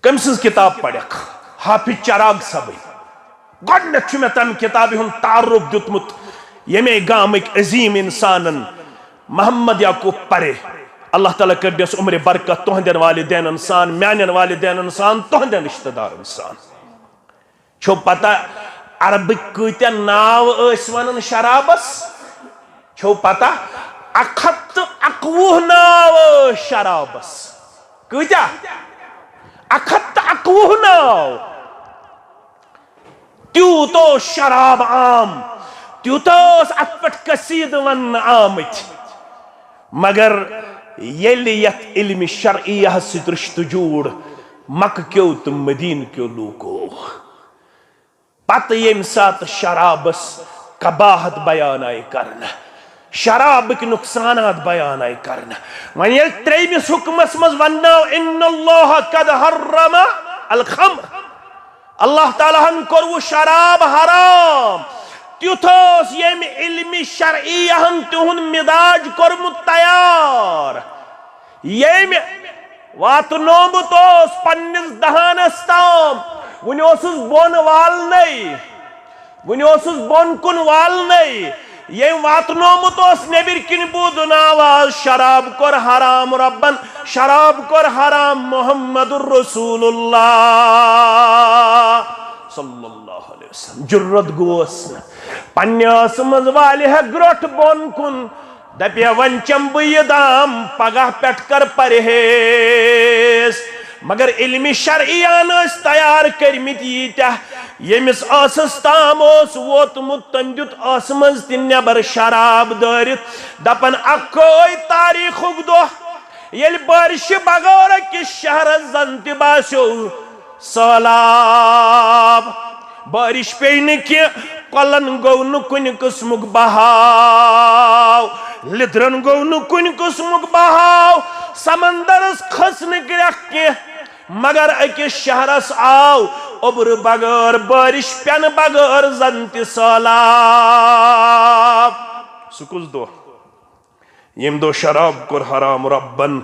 کٔمۍ سٕنٛز کتاب پرکھ؟ حافظ چراغ صٲبٕنۍ۔ گۄڈٕنیتھ چھُ مےٚ تمہِ کتابہِ ہُنٛد تعارُف دیُتمُت، ییٚمے گامٕکۍ عظیٖم انسانن محمد یعقوب پرے۔ اللہ تعالیٰ کٔرنس عمرِ برکت، تُہنٛدٮ۪ن والدینن سان، میانٮ۪ن والدینن سان، تُہنٛدٮ۪ن رشتہٕ دارن سان۔ چھو پتہ عربٕکۍ کۭتیاہ ناو ٲسۍ ونان شرابس؟ چھو پتہ؟ اکھ ہتھ تہٕ اکوُہ ناو ٲسۍ شرابس۔ کۭتیاہ؟ اکھ ہتھ تہٕ اکوُہ ناو۔ تیوٗت اوس شراب عام، تیوٗتاہ اوس اتھ پٮ۪ٹھ قصیدٕ وننہٕ آمٕتۍ۔ مگر ییٚلہِ یتھ علمِ شرعیہس سۭتۍ رشتہٕ جوٗڑ مکہٕ کیو تہٕ مدینہٕ کیو لوٗکو، پتہٕ ییٚمہِ ساتہٕ شرابس قباحت بیان آیہِ کرنہٕ، شرابٕکۍ نقصانات بیان آیہِ کرنہٕ، وۄنۍ ییٚلہِ ترٛیٚیمِس حُکمس منٛز ونناو، "ان اللہ قد حرم الخمر"، اللہ تعالیٰ ہن کوٚر وۄنۍ شراب حرام، تیُتھ اوس ییٚمہِ علمِ شرعیہن تِہُنٛد مزاج کوٚرمُت تیار۔ ییٚمۍ واتنومُت اوس پننِس دہانس تام، وُنہِ اوسُس بۄن والنَے، وُنہِ اوسُس بۄن کُن والنَے۔ ییٚمۍ واتنومُت اوس نیٚبٕرۍ کِنۍ بوٗزُن آواز، "شراب کوٚر حرام رۄبن، شراب کوٚر حرام محمد رسول اللہ صلی اللہ علیہ وسلم۔" جُرت گوس نہٕ، پننہِ ٲسہٕ منٛز والہِ ہے گرٛوٚٹھ بۄن کُن۔ دپے، "وۄنۍ چمہٕ بہٕ یہِ دام، پگاہ پٮ۪ٹھ کر پرہیز۔" مگر علمِ شرعیان ٲسۍ تیار کٔرمٕتۍ ییٖتیٛاہ، ییٚمِس ٲسس تام اوس ووتمُت، تٔمۍ دیُت ٲسہٕ منٛز تہِ نٮ۪بر شراب دٲرِتھ، دپان، "اکوے تاریخُک دۄہ، ییٚلہِ بارشہِ بغٲر أکِس شہرس زن تہِ باسیو سہلاب۔" بارش پیٚیہِ نہٕ کینٛہہ، کۄلن گوٚو نہٕ کُنہِ قٕسمُک بہاو، لیٚدرن گوٚو نہٕ کُنہِ قٕسمُک بہاو، سمندرس کھٔژ نہٕ کرٛکھ کینٛہہ، مگر أکِس شہرس آو اوٚبرٕ بغٲر، بارش پٮ۪نہٕ بغٲر زن تہِ سہلاب۔ سُہ کُس دۄہ؟ ییٚمہِ دۄہ شراب کوٚر حرام رۄبن،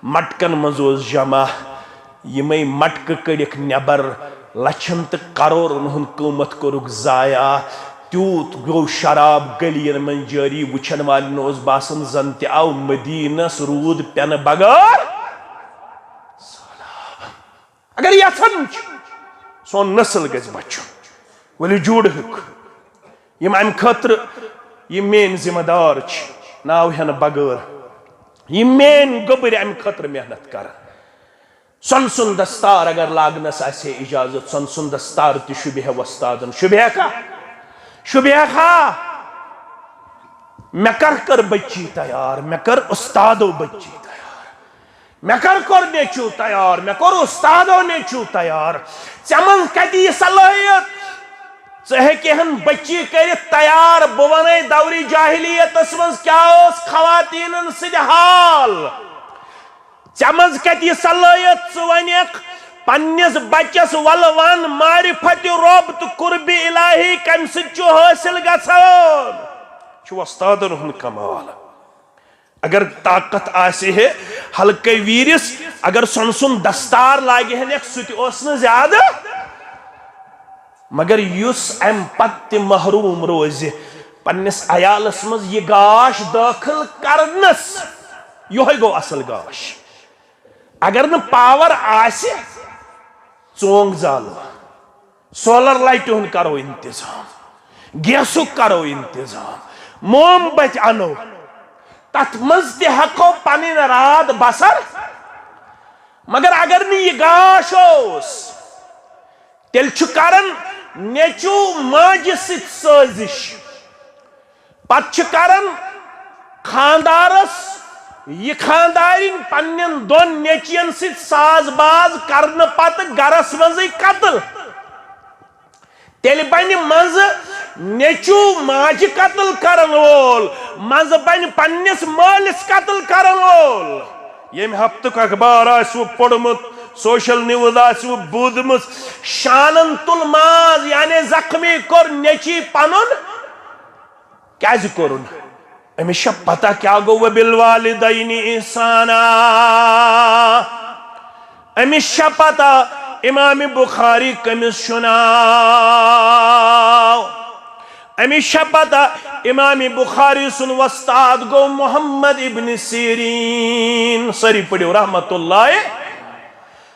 مٹکن منٛز اوس جمع، یِمے مٹکہٕ کٔڑِکھ نٮ۪بر، لچھن تہٕ کرورن ہُنٛد قۭمتھ کوٚرُکھ ضایع۔ تیوٗت گوٚو شراب گلین منٛز جٲری، وٕچھن والٮ۪ن اوس باسان زن تہِ آو مدیٖنس روٗد پٮ۪نہٕ بغٲر۔ اگر یژھان چھِ سون نسل گژھِ بچُن، ؤلِو جوڑہُک۔ یِم امہِ خٲطرٕ، یِم میٲنۍ ذمہ دار چھِ، ناو ہٮ۪نہٕ بغٲر، یِم میٲنۍ گوٚبٕرۍ امہِ خٲطرٕ محنت کران۔ سۄنہٕ سُنٛد دستار اگر لاگنس آسہِ ہے اجازت، سۄنہٕ سُنٛد دستار تہِ شوٗبہِ ہے وۄستادن۔ شوٗبہِ ہے کھا؟ شوٗبہِ ہے کھا؟ مےٚ کر کٔر بچی تیار، مےٚ کٔر استادو بچی تیار، مےٚ کر کوٚر نیٚچو تیار، مےٚ کوٚر استادو نیٚچو تیار۔ ژےٚ منٛز کتہِ یہِ صلٲحیت؟ ژٕ ہیٚکہِ ہن بچی کٔرِتھ تیار۔ بہٕ ونے دورِ جاہلیتس منٛز کیٛاہ اوس خواتیٖنن سۭتۍ حال۔ ژےٚ منٛز کتہِ یہِ صلٲحیت؟ ژٕ ونکھ پننِس بچس، ولہٕ ون معرفت رۄب تہٕ قرب الہی کمہِ سۭتۍ چھُ حٲصِل گژھان؟ چھُ وۄستادن ہُنٛد کمال۔ اگر طاقت آسہِ ہے حلقہٕ ویٖرِس، اگر سۄنہٕ سُنٛد دستار لاگہِ ہنکھ، سُہ تہِ اوس نہٕ زیادٕ۔ مگر یُس امہِ پتہٕ تہِ محروم روزِ پننِس عیالس منٛز یہِ گاش دٲخل کرنس، یۄہے گوٚو اصل گاش۔ اگر نہٕ پاور آسہِ، ژونگ زالو، سولر لایٹہِ ہُنٛد کرو انتظام، گیسُک کرو انتظام، موم بتۍ انو، تتھ منٛز تہِ ہٮ۪کو پنٕنۍ راتھ بسر۔ مگر اگر نہٕ یہِ گاش اوس، تیٚلہِ چھُ کران نیٚچو ماجہِ سۭتۍ سٲزِش۔ پتہٕ چھِ کران خاندارس، یہِ خاندارِنۍ پننٮ۪ن دۄن نیٚچوٮ۪ن سۭتۍ ساز باز کرنہٕ پتہٕ گرس منٛزٕے قتل۔ تیٚلہِ بنہِ منٛزٕ نیٚچو ماجہِ قتل کرن وول، منٛزٕ بنہِ پننِس مٲلِس قتل کرن وول۔ ییٚمہِ ہفتُک اخبار آسِوٕ پوٚرمُت، سوشل نیوز آسِوٕ بوٗزمٕژ، شانن تُل ماز، یعنی زخمی کوٚر نیٚچی پنُن۔ کیازِ کوٚرُن؟ أمِس چھا پتہ کیٛاہ گوٚو؟ وبالوالدین احسانا۔ أمِس چھا پتہ امام بخاری کٔمِس چھُ ناو؟ أمِس چھا پتہ امام بخاری سُنٛد وۄستاد گوٚو محمد ابن سیرین؟ سٲری پٔرِو رحمت اللہ۔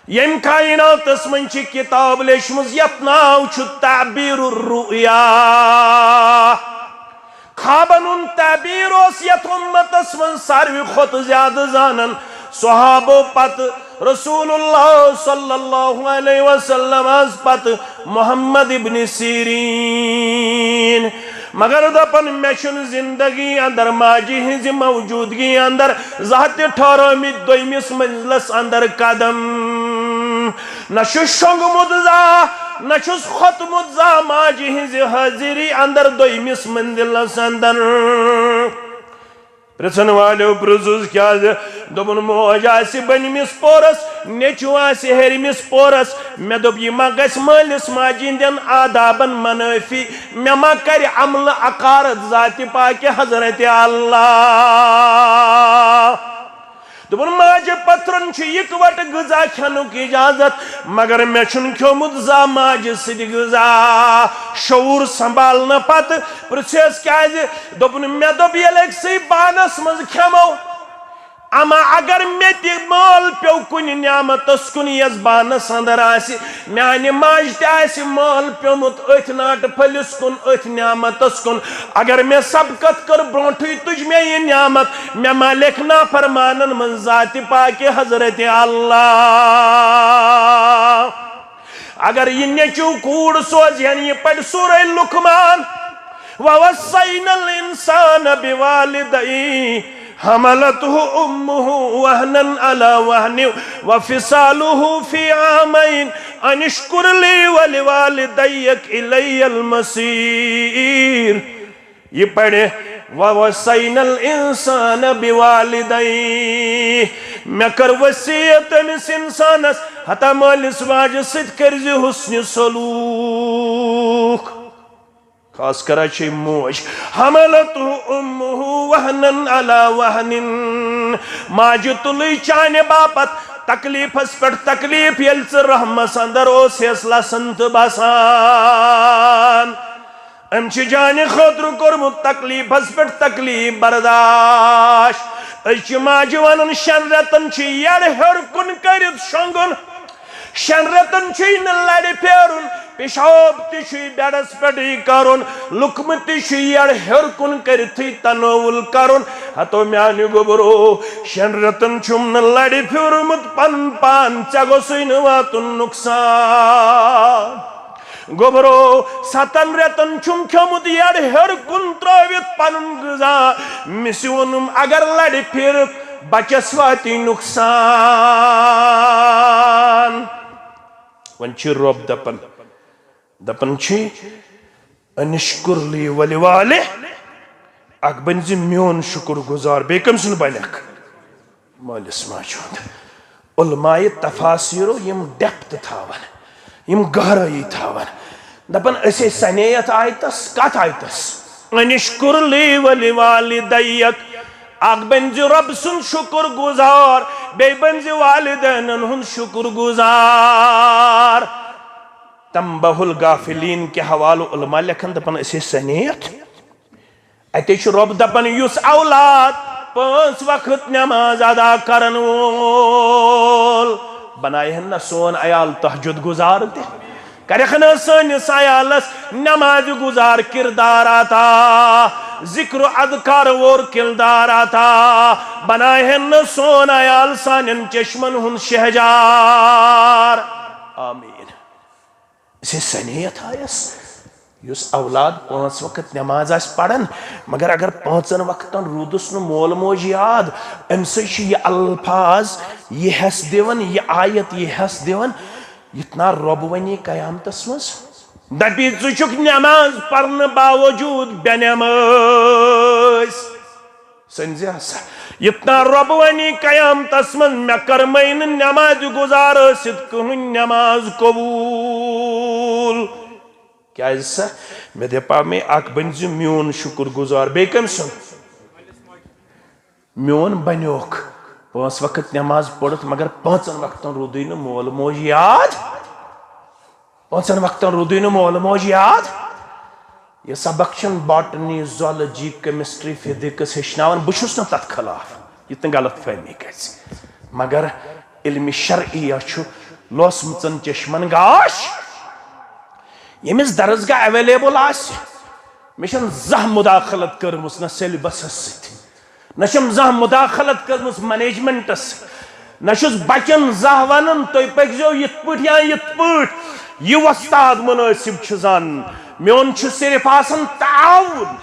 ییٚمۍ کائناتس منٛز چھِ کتاب لیچھمٕژ یتھ ناو چھُ تعبیر الرؤیا۔ خوابن ہُنٛد تعبیر اوس یتھ امتس منٛز ساروی کھۄتہٕ زیادٕ زانان صحابو پتہٕ، رسول اللہ صلی اللہ علیہ وسلم از پتہٕ محمد ابن سیرین۔ مگر دپان، مےٚ چھُنہٕ زندگی اندر ماجہِ ہٕنٛزِ موجودگی اندر زانٛہہ تہِ ٹھہرٲومٕتۍ دوٚیمِس منزلس اندر قدم۔ نہ چھُ شۄنٛگمُت زانٛہہ، نہ چھُس کھوٚتمُت زانٛہہ ماجہِ ہٕنٛزِ حٲضری اندر دوٚیمِس منزلس اندر۔ پرژھن والٮ۪و پرژھُس، کیازِ؟ دوٚپُن، موج آسہِ بٔنمِس پورس، نیٚچو آسہِ ہیٚرمِس پورس۔ مےٚ دوٚپ، یہِ ما گژھِ مٲلِس ماجہِ ہٕنٛدٮ۪ن آدابن منٲفی؟ مےٚ ما کرِ عملہٕ عقارت ذاتِ پاکہِ حضرت اللہ؟ دوٚپُن، ماجہِ پتھرن چھُ یِکوٹہٕ غذا کھٮ۪نُک اجازت، مگر مےٚ چھُنہٕ کھیوٚمُت زانٛہہ ماجہِ سۭتۍ غذا۔ شعوٗر سنبھالنہٕ پتہٕ پرژھیس، کیازِ؟ دوٚپُن، مےٚ دوٚپ، ییٚلہِ أکسٕے بانس منٛز کھٮ۪مو، اما اگر مےٚ تہِ مٲل پیوٚو کُنہِ نعمتس کُن یۄس بانس اندر آسہِ، میانہِ ماجہِ تہِ آسہِ مٲل پیوٚمُت أتھۍ ناٹہٕ پھٔلِس کُن، أتھۍ نعمتس کُن۔ اگر مےٚ سبقت کٔر برونٹھٕے تُج مےٚ یہِ نعمت، مےٚ ما لیکھِ نافرمانن منٛز ذاتِ پاکہِ حضرت اللہ؟ اگر یہِ نیٚچو کوٗر سوزِ ہن، یہِ پرِ سورہ لقمان، ووصینا الانسان بوالدیہ حملته امه وهنا على وهن وفصاله في عامين ان اشكر لي ولوالديك الي المصير۔ یہِ پرِ، ووصینا الانسان بوالدیہ، مےٚ کٔر وصیت أمِس انسانس، ہتا مٲلِس ماجہِ سۭتۍ کٔرزِ حسنِ سلوک۔ خاص کر چھے موج۔ حملته امه وهنا على وهن۔ ماجہِ تُلٕے چانہِ باپتھ تکلیفس پٮ۪ٹھ تکلیف، ییٚلہِ ژٕ رحمس اندر اوسہس لسن تہٕ بسان۔ أمۍ چھِ چانہِ خٲطرٕ کوٚرمُت تکلیفس پٮ۪ٹھ تکلیف برداشت۔ أسۍ چھِ ماجہِ ونان، شٮ۪ن رٮ۪تن چھِ یٔڈ ہیوٚر کُن کٔرِتھ شۄنٛگُن۔ شٮ۪ن رٮ۪تن چھُے نہٕ لرِ پھیرُن، پیشاب تہِ چھُے بیڈس پٮ۪ٹھٕے کرُن، لُقمہٕ تہِ چھُے یٔڈ ہیوٚر کُن کٔرِتھٕے تناول کرُن۔ ہتو میانہِ گوٚبرو، شٮ۪ن رٮ۪تن چھُم نہٕ لرِ پھیوٗرمُت پنُن پان، ژےٚ گوٚژھُے نہٕ واتُن نۄقصان۔ گوٚبرو، ستن رٮ۪تن چھُم کھیوٚمُت یٔڈ ہیوٚر کُن ترٲوِتھ پنُن غذا۔ مِسہِ ووٚنُم، اگر لرِ پھیرکھ، بچس واتی نۄقصان۔ وۄنۍ چھُ رۄب دپان، دپان چھُ، انشکر لی ولی والے، اکھ بٔنۍ زِ میون شُکر گُزار، بیٚیہِ کٔمۍ سُنٛد بنکھ؟ مٲلِس ماجہِ ہُنٛد۔ علماء تفاسیرو یِم ڈیپتھ تھاوان، یِم گہرٲیی تھاوان، دپان أسے سنے یتھ آیتس، کتھ آیتس؟ انشکر لی ولی والدیک، اکھ بٔنۍ زِ رۄب سُنٛد شُکر گُزار، بیٚیہِ بٔنۍ زِ والدینن ہُنٛد شُکر گُزار۔ تنبہ الغافلین کہِ حوالہٕ علماء لیکھان، دپان أسے سنے یتھ۔ اتے چھُ رۄب دپان، یُس اولاد پانٛژھ وقت نماز ادا کرن وول، بنایہِ ہن نہ سون عیال تہجد گزار تہِ؟ کرکھ نہ سٲنِس عیالس نماز گزار کردار عطا، ذکر و اذکار وول کردار عطا؟ بنایہِ ہن نہ سون عیال سانٮ۪ن چشمن ہُنٛد شہجار؟ آمین۔ اسے سنے یتھ آیس، یُس اولاد پانٛژھ وقت نماز آسہِ پران، مگر اگر پانٛژن وقتن روٗدُس نہٕ مول موج یاد، امہِ سۭتۍ چھُ یہِ الفاظ یہِ حٮ۪س دِوان، یہِ آیت یہِ حٮ۪س دِوان، یِتھ نا رۄب ونی قیامتس منٛز، دپی، ژٕ چھُکھ نماز پرنہٕ باوجود بے نمٲز۔ سنزِ ہسا، یتنا رۄب ونی قیامتس منٛز، مےٚ کرمے نہٕ نمازِ گُزار ٲسِتھ کٕہٕنۍ نماز قبول۔ کیازِ سا؟ مےٚ دپا مے اکھ بٔنۍ زِ میون شُکر گُزار، بیٚیہِ کٔمۍ سُنٛد؟ میون بنیوکھ پانٛژھ وقت نماز پٔرِتھ، مگر پانٛژن وقتن روٗدُے نہٕ مول موج یاد۔ پانٛژن وقتن روٗدُے نہٕ مول موج یاد۔ یہِ سبق چھُنہٕ باٹنی، زولجی، کیمسٹری، فزکس ہیٚچھناوان، بہٕ چھُس نہٕ تتھ خلاف، یہِ تہِ نہٕ غلط فہمی گژھِ۔ مگر علمِ شرعیہ چھُ لوسمٕژن چشمن گاش۔ ییٚمِس درسگاہ اویلیبل آسہِ، مےٚ چھَنہٕ زانٛہہ مداخلت کٔرمٕژ نہ سیلبسس سۭتۍ، نہ چھم زانٛہہ مداخلت کٔرمٕژ منیجمنٹس، نہ چھُس بچن زانٛہہ ونان، تُہۍ پٔکزیو یِتھ پٲٹھۍ یا یِتھ پٲٹھۍ۔ یہِ وۄستاد منٲسب چھُ زانان۔ میون چھُ صرف آسان تعاون۔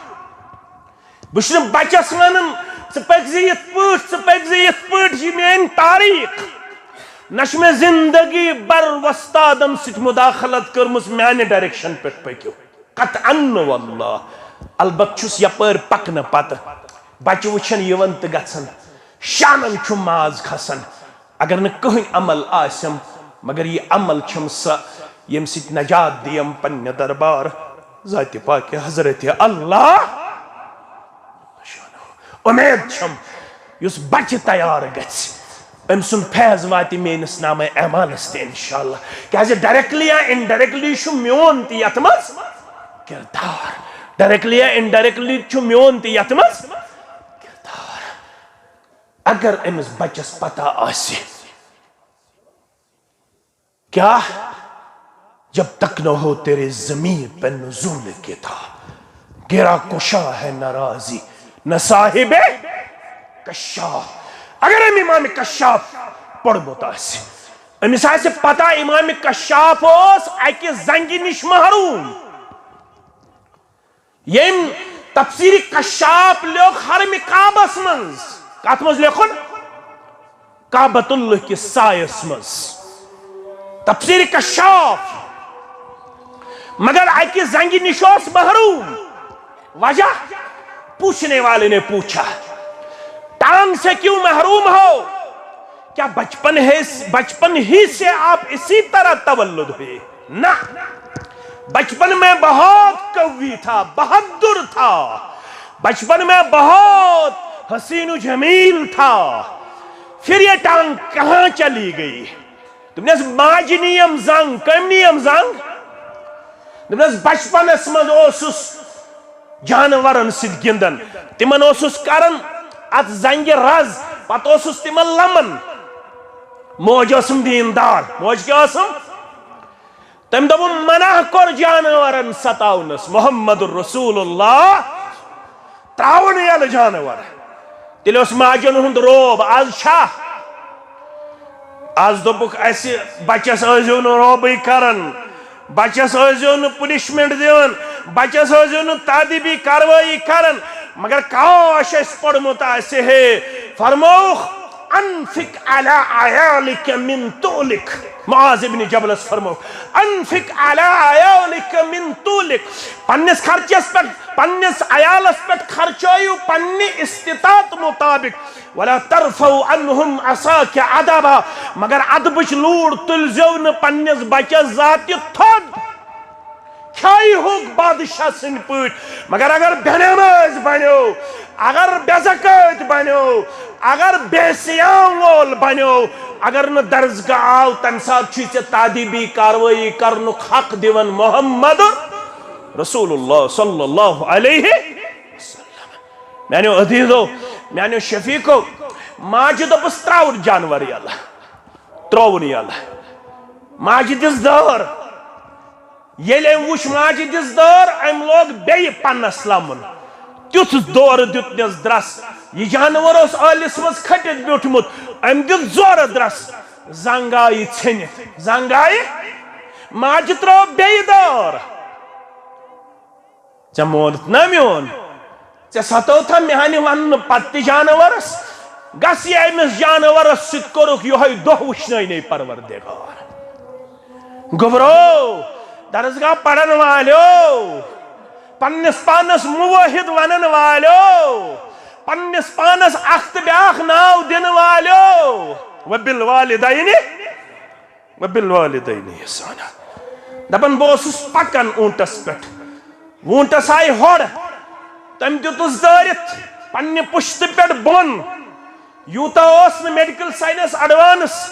بہٕ چھُس نہٕ بچس ونان، ژٕ پٔکزِ یِتھ پٲٹھۍ، ژٕ پٔکزِ یِتھ پٲٹھۍ، یہِ میٲنۍ تاریخ۔ نہ چھُ مےٚ زندگی بھر وۄستادن سۭتۍ مداخلت کٔرمٕژ، میانہِ ڈائریکشن پٮ۪ٹھ پٔکِو۔ قطعاً نہٕ واللہ۔ البتہٕ چھُس یپٲرۍ پکنہٕ پتہٕ بچہٕ وٕچھان یِوان تہٕ گژھان، شانن چھُ ماز کھسان۔ اگر نہٕ کٕہٕنۍ عمل آسٮ۪م، مگر یہِ عمل چھَم سۄ، ییٚمہِ سۭتۍ نجات دِیم پننہِ دربار ذاتِ پاکہِ حضرت اللہ۔ امید چھم، یُس بچہِ تیار گژھِ، أمۍ سُنٛد فیض واتہِ میٲنِس نامہ اعمالس تہِ انشاءاللہ۔ کیازِ ڈائریکٹلی یا انڈائریکٹلی چھُ میون تہِ یتھ منٛز کردار، ڈائریکٹلی یا انڈائریکٹلی چھُ میون تہِ یتھ منٛز کردار۔ اگر أمِس بچس پتہ آسہِ، کیا؟ جب تک نہ ہو تیرے ضمیر پہ نزول کتاب، گرا کشا ہے ناراضی نہ صاحب کشاف۔ اگر أمۍ امام کشاف پوٚرمُت آسہِ، أمِس آسہِ پتہ امام کشاف اوس اکہِ زنگہِ نِش محروم۔ ییٚمۍ تفسیر کشاف لیوٚکھ حرم کعبس منٛز۔ کتھ منٛز لیوٚکھُن؟ کعبۃ اللہ کِس سایس منٛز۔ تفسیر کشاف۔ مگر اکہِ زنگہِ نِش اوس محروم۔ وجہ؟ پوچھنے والے نے پوچھا، ٹانگ سے کیوں محروم ہو؟ کیا بچپن ہے، بچپن ہی سے آپ اسی طرح تولد ہوئے؟ نہ۔ بچپن میں بہت قوی تھا، بہادر تھا، بچپن میں بہت حسین و جمیل تھا، پھر یہ ٹانگ کہاں چلی گئی؟ دوٚپنس، ماجہِ نِیَم زنگ۔ کٔمۍ نِیَم زنگ؟ دوٚپنس، بچپنس منٛز اوسُس جانورن سۭتۍ گِنٛدان، تِمن اوسُس کران اتھ زنگہِ رز، پتہٕ اوسُس تِمن لمان۔ موج ٲسٕم دیٖندار۔ موج کیٛاہ ٲسٕم؟ تٔمۍ دوٚپُن، منع کوٚر جانورن ستاونس۔ محمد رسول اللہ، تراوُن یلہٕ جانور۔ تیٚلہِ اوس ماجن ہُنٛد روب، از چھا؟ از دوٚپُکھ اسہِ، بچس ٲسۍزیو نہٕ روبٕے کران، بچس ٲسۍزیو نہٕ پنشمنٹ دِوان، بچس ٲسۍزیو نہٕ تادیبی کاروٲیی کران۔ مگر کاش اسہِ پوٚرمُت آسہِ ہے۔ فرمووُکھ، انفق علی عیالک من طولک۔ معاذ ابن جبلس فرمووُکھ، انفق علی عیالک من طولک۔ پننس خرچس پٮ۪ٹھ، پننس عیالس پٮ۪ٹھ خرچٲیِو پننہِ استطاعت مطابق۔ ولا ترفع عنهم عصاک ادبا۔ مگر ادبٕچ لوٗر تُلزیو نہٕ پننِس بچس ذاتہِ تھوٚد۔ کھیہِ ہوٚکھ بادشاہ سٕنٛدۍ پٲٹھۍ، مگر اگر بے نماز بنیو، اگر بے زکٲتۍ بنیو، اگر بے صیام وول بنیو، اگر نہٕ درسگاہ آو، تمہِ ساتہٕ چھُے ژےٚ تادیبی کاروٲیی کرنُک حق دِوان محمد رسول اللہ صلی اللہ علیہ وسلم۔ میانیو عزیزو، میانیو شفیقو، ماجہِ دوٚپُس، تراوُن جانور یلہٕ۔ ترٛووُن یلہٕ۔ ماجہِ دِژ دٲر۔ ییٚلہِ أمۍ وُچھ ماجہِ دِژ دٲر، أمۍ لوگ بیٚیہِ پنس لمُن۔ تیُتھ دورٕ دیُتنس درس۔ یہِ جانور اوس ٲلِس منٛز کھٔٹِتھ بیوٗٹھمُت۔ أمۍ دیُت زورٕ درس۔ زنگ آیہِ ژھیٚنِتھ۔ زنگ آیہِ۔ ماجہِ ترٛٲو بیٚیہِ دٲر۔ ژےٚ مونُتھ نا میون؟ ژےٚ ستٲوتھا میانہِ وننہٕ پتہٕ تہِ جانورس؟ گژھ یہِ أمِس جانورس سۭتۍ کوٚرُکھ یِہوٚے دۄہ وٕچھنٲنی پروردگار۔ گوٚبرو، درسگاہ پرن والیو، پننِس پانس موحد ونن والیو، پننِس پانس اکھ تہٕ بیاکھ ناو دِنہٕ والیو، وبالوالدین وبالوالدین احسانا۔ دپان بہٕ اوسُس پکان اوٗنٹس پٮ۪ٹھ، ووٗنٹس آیہِ ہۄڑ، تٔمۍ دیُتُس دٲرِتھ پننہِ پُشتہٕ پٮ۪ٹھ بۄن۔ یوٗتاہ اوس نہٕ میڈیکل ساینس ایڈوانس،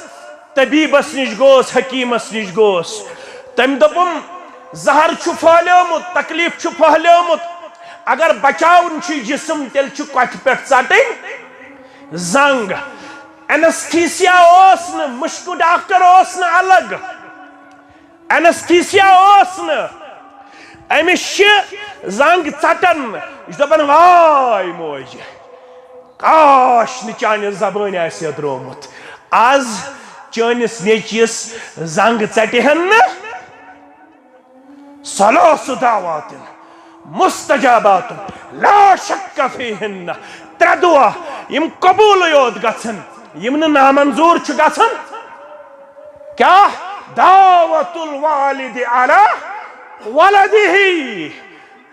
طبیبس نِش گوس، حکیمس نِش گوس۔ تٔمۍ دوٚپُم، زہر چھُ پھٔہلیومُت، تکلیف چھُ پھٔہلیومُت، اگر بچاوُن چھُ جسم، تیٚلہِ چھُ کۄٹھِ پٮ۪ٹھ ژٹٕنۍ زنگ۔ اینستھیسیا اوس نہٕ، مُشکہٕ ڈاکٹر اوس نہٕ الگ، اینستھیسیا اوس نہٕ۔ أمِس چھِ زنگ ژٹان، یہِ چھُ دپان، واے موج، کاش نہٕ چانہِ زبٲنۍ آسہِ ہے درٛومُت۔ از چٲنِس نیٚچوِس زنگ ژٹہِ ہن نہٕ۔ ثلاث دعوات مستجابات لا شک فیہن۔ ترٛےٚ دعا یِم قبوٗلٕے یوت گژھن، یِم نہٕ نامنظوٗر چھِ گژھان۔ کیٛاہ؟ دعوت الوالد علی ولدہ۔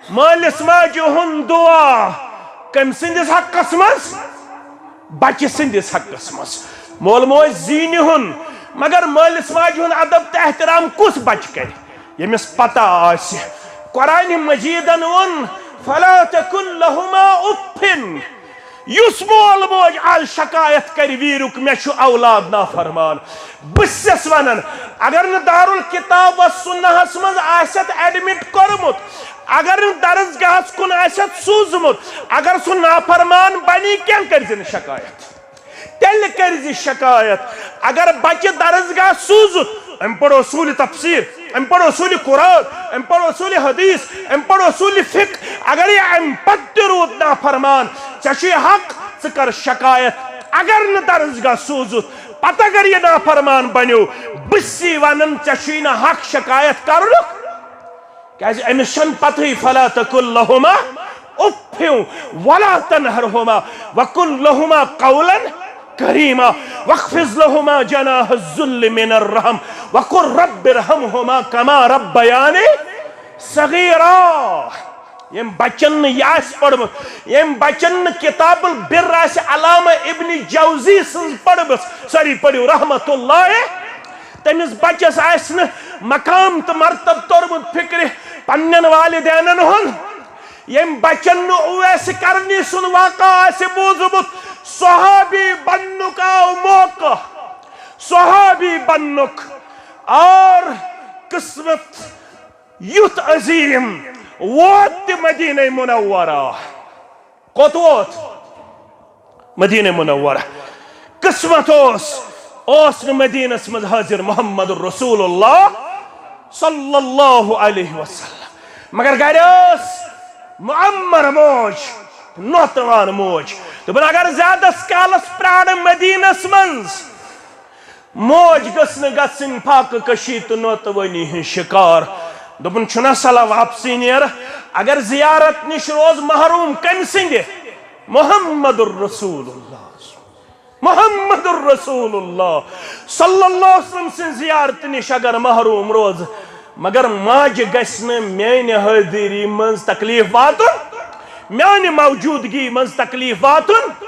مٲلِس ماجہِ ہُنٛد دُعا کٔمۍ سٕنٛدِس حقس منٛز؟ بچہِ سٕنٛدِس حقس منٛز۔ مول موج زیٖنہِ ہُن، مگر مٲلِس ماجہِ ہُنٛد ادب تہٕ احترام کُس بچہِ کرِ، ییٚمِس پتہ آسہِ؟ قرآنِ مجیدن ووٚن، فلا تقل لہما اف۔ یُس مول موج آز شکایت کرِ ویٖرُک، مےٚ چھُ اولاد نافرمان، بہٕ چھَس ونان، اگر نہٕ دارالکتاب و سنہس منٛز آسٮ۪تھ ایڈمٹ کوٚرمُت، اگر نہٕ درسگاہس کُن آسٮ۪تھ سوٗزمُت، اگر سُہ نافرمان بنی، کیٛاہ کٔرۍ زِ نہٕ شکایت؟ تیٚلہِ کٔرۍ زِ شکایت۔ اگر بچہِ درسگاہ سوٗزُتھ، أمۍ پوٚر اصوٗلِ تفسیٖر، أمۍ پوٚر اصوٗلِ قرآن، أمۍ پوٚر اصوٗلِ حدیث، أمۍ پوٚر اصوٗلِ فقہ، اگر یہِ اَمہِ پتہٕ تہِ روٗد نافرمان، ژےٚ چھُے حق، ژٕ کر شکایت۔ اگر نہٕ درسگاہ سوٗزُتھ، پتہٕ اگر یہِ نافرمان بنیو، بہٕ چھُسی ونان، ژےٚ چھُے نہٕ حق شکایت کرنُک۔ کیازِ أمِس چھَنہٕ پتہٕے، فلا تقل لہما اف ولا تنہرہما وقل لہما قولا کریما واخفض لہما جناح الذل من الرحم وقل رب ارحمہما کما ربیانی صغیرا۔ ییٚمۍ بچن نہٕ یہِ آسہِ پوٚرمُت، ییٚمۍ بچن نہٕ کتاب البر آسہِ علامہ ابن جوزی سٕنٛز پٔرمٕژ، سٲری پٔرِو رحمت اللہ، تٔمِس بچس آسہِ نہٕ مقام تہٕ مرتب توٚرمُت فکرِ پننٮ۪ن والدینن ہُنٛد، ییٚمۍ بچن نہٕ اویس کرنی سُنٛد واقعہ آسہِ بوٗزمُت، صحابی بننُک آو موقع، صحابی بننُک۔ اور قسمت یُتھ عظیم ووت تہِ مدینہ منورہ۔ کوٚت ووت؟ مدینہ منورہ۔ قسمت اوس، اوس نہٕ مدینس منٛز حاضر محمد رسول اللہ صلی اللہ علیہ وسلم، مگر گرِ ٲس معمر موج، نوتوان موج۔ دوٚپُن، اگر زیادس کالس پرٛارٕ مدینس منٛز، موج گٔژھ نہٕ گژھٕنۍ فاقہٕ کشی تہٕ نوتوٲنی ہٕنٛز شکار۔ دوٚپُن، چھُنہ صلاح واپسٕے نیر؟ اگر زیارت نِش روز محروم کٔمۍ سٕنٛدِ؟ محمد الرسول اللہ۔ محمد الرسول اللہ صلی اللہ علیہ وسلم سٕنٛز زیارت نِش اگر محروم روز، مگر ماجہِ گژھِ نہٕ میانہِ حٲضری منٛز تکلیف واتُن، میانہِ موجودگی منٛز تکلیف واتُن۔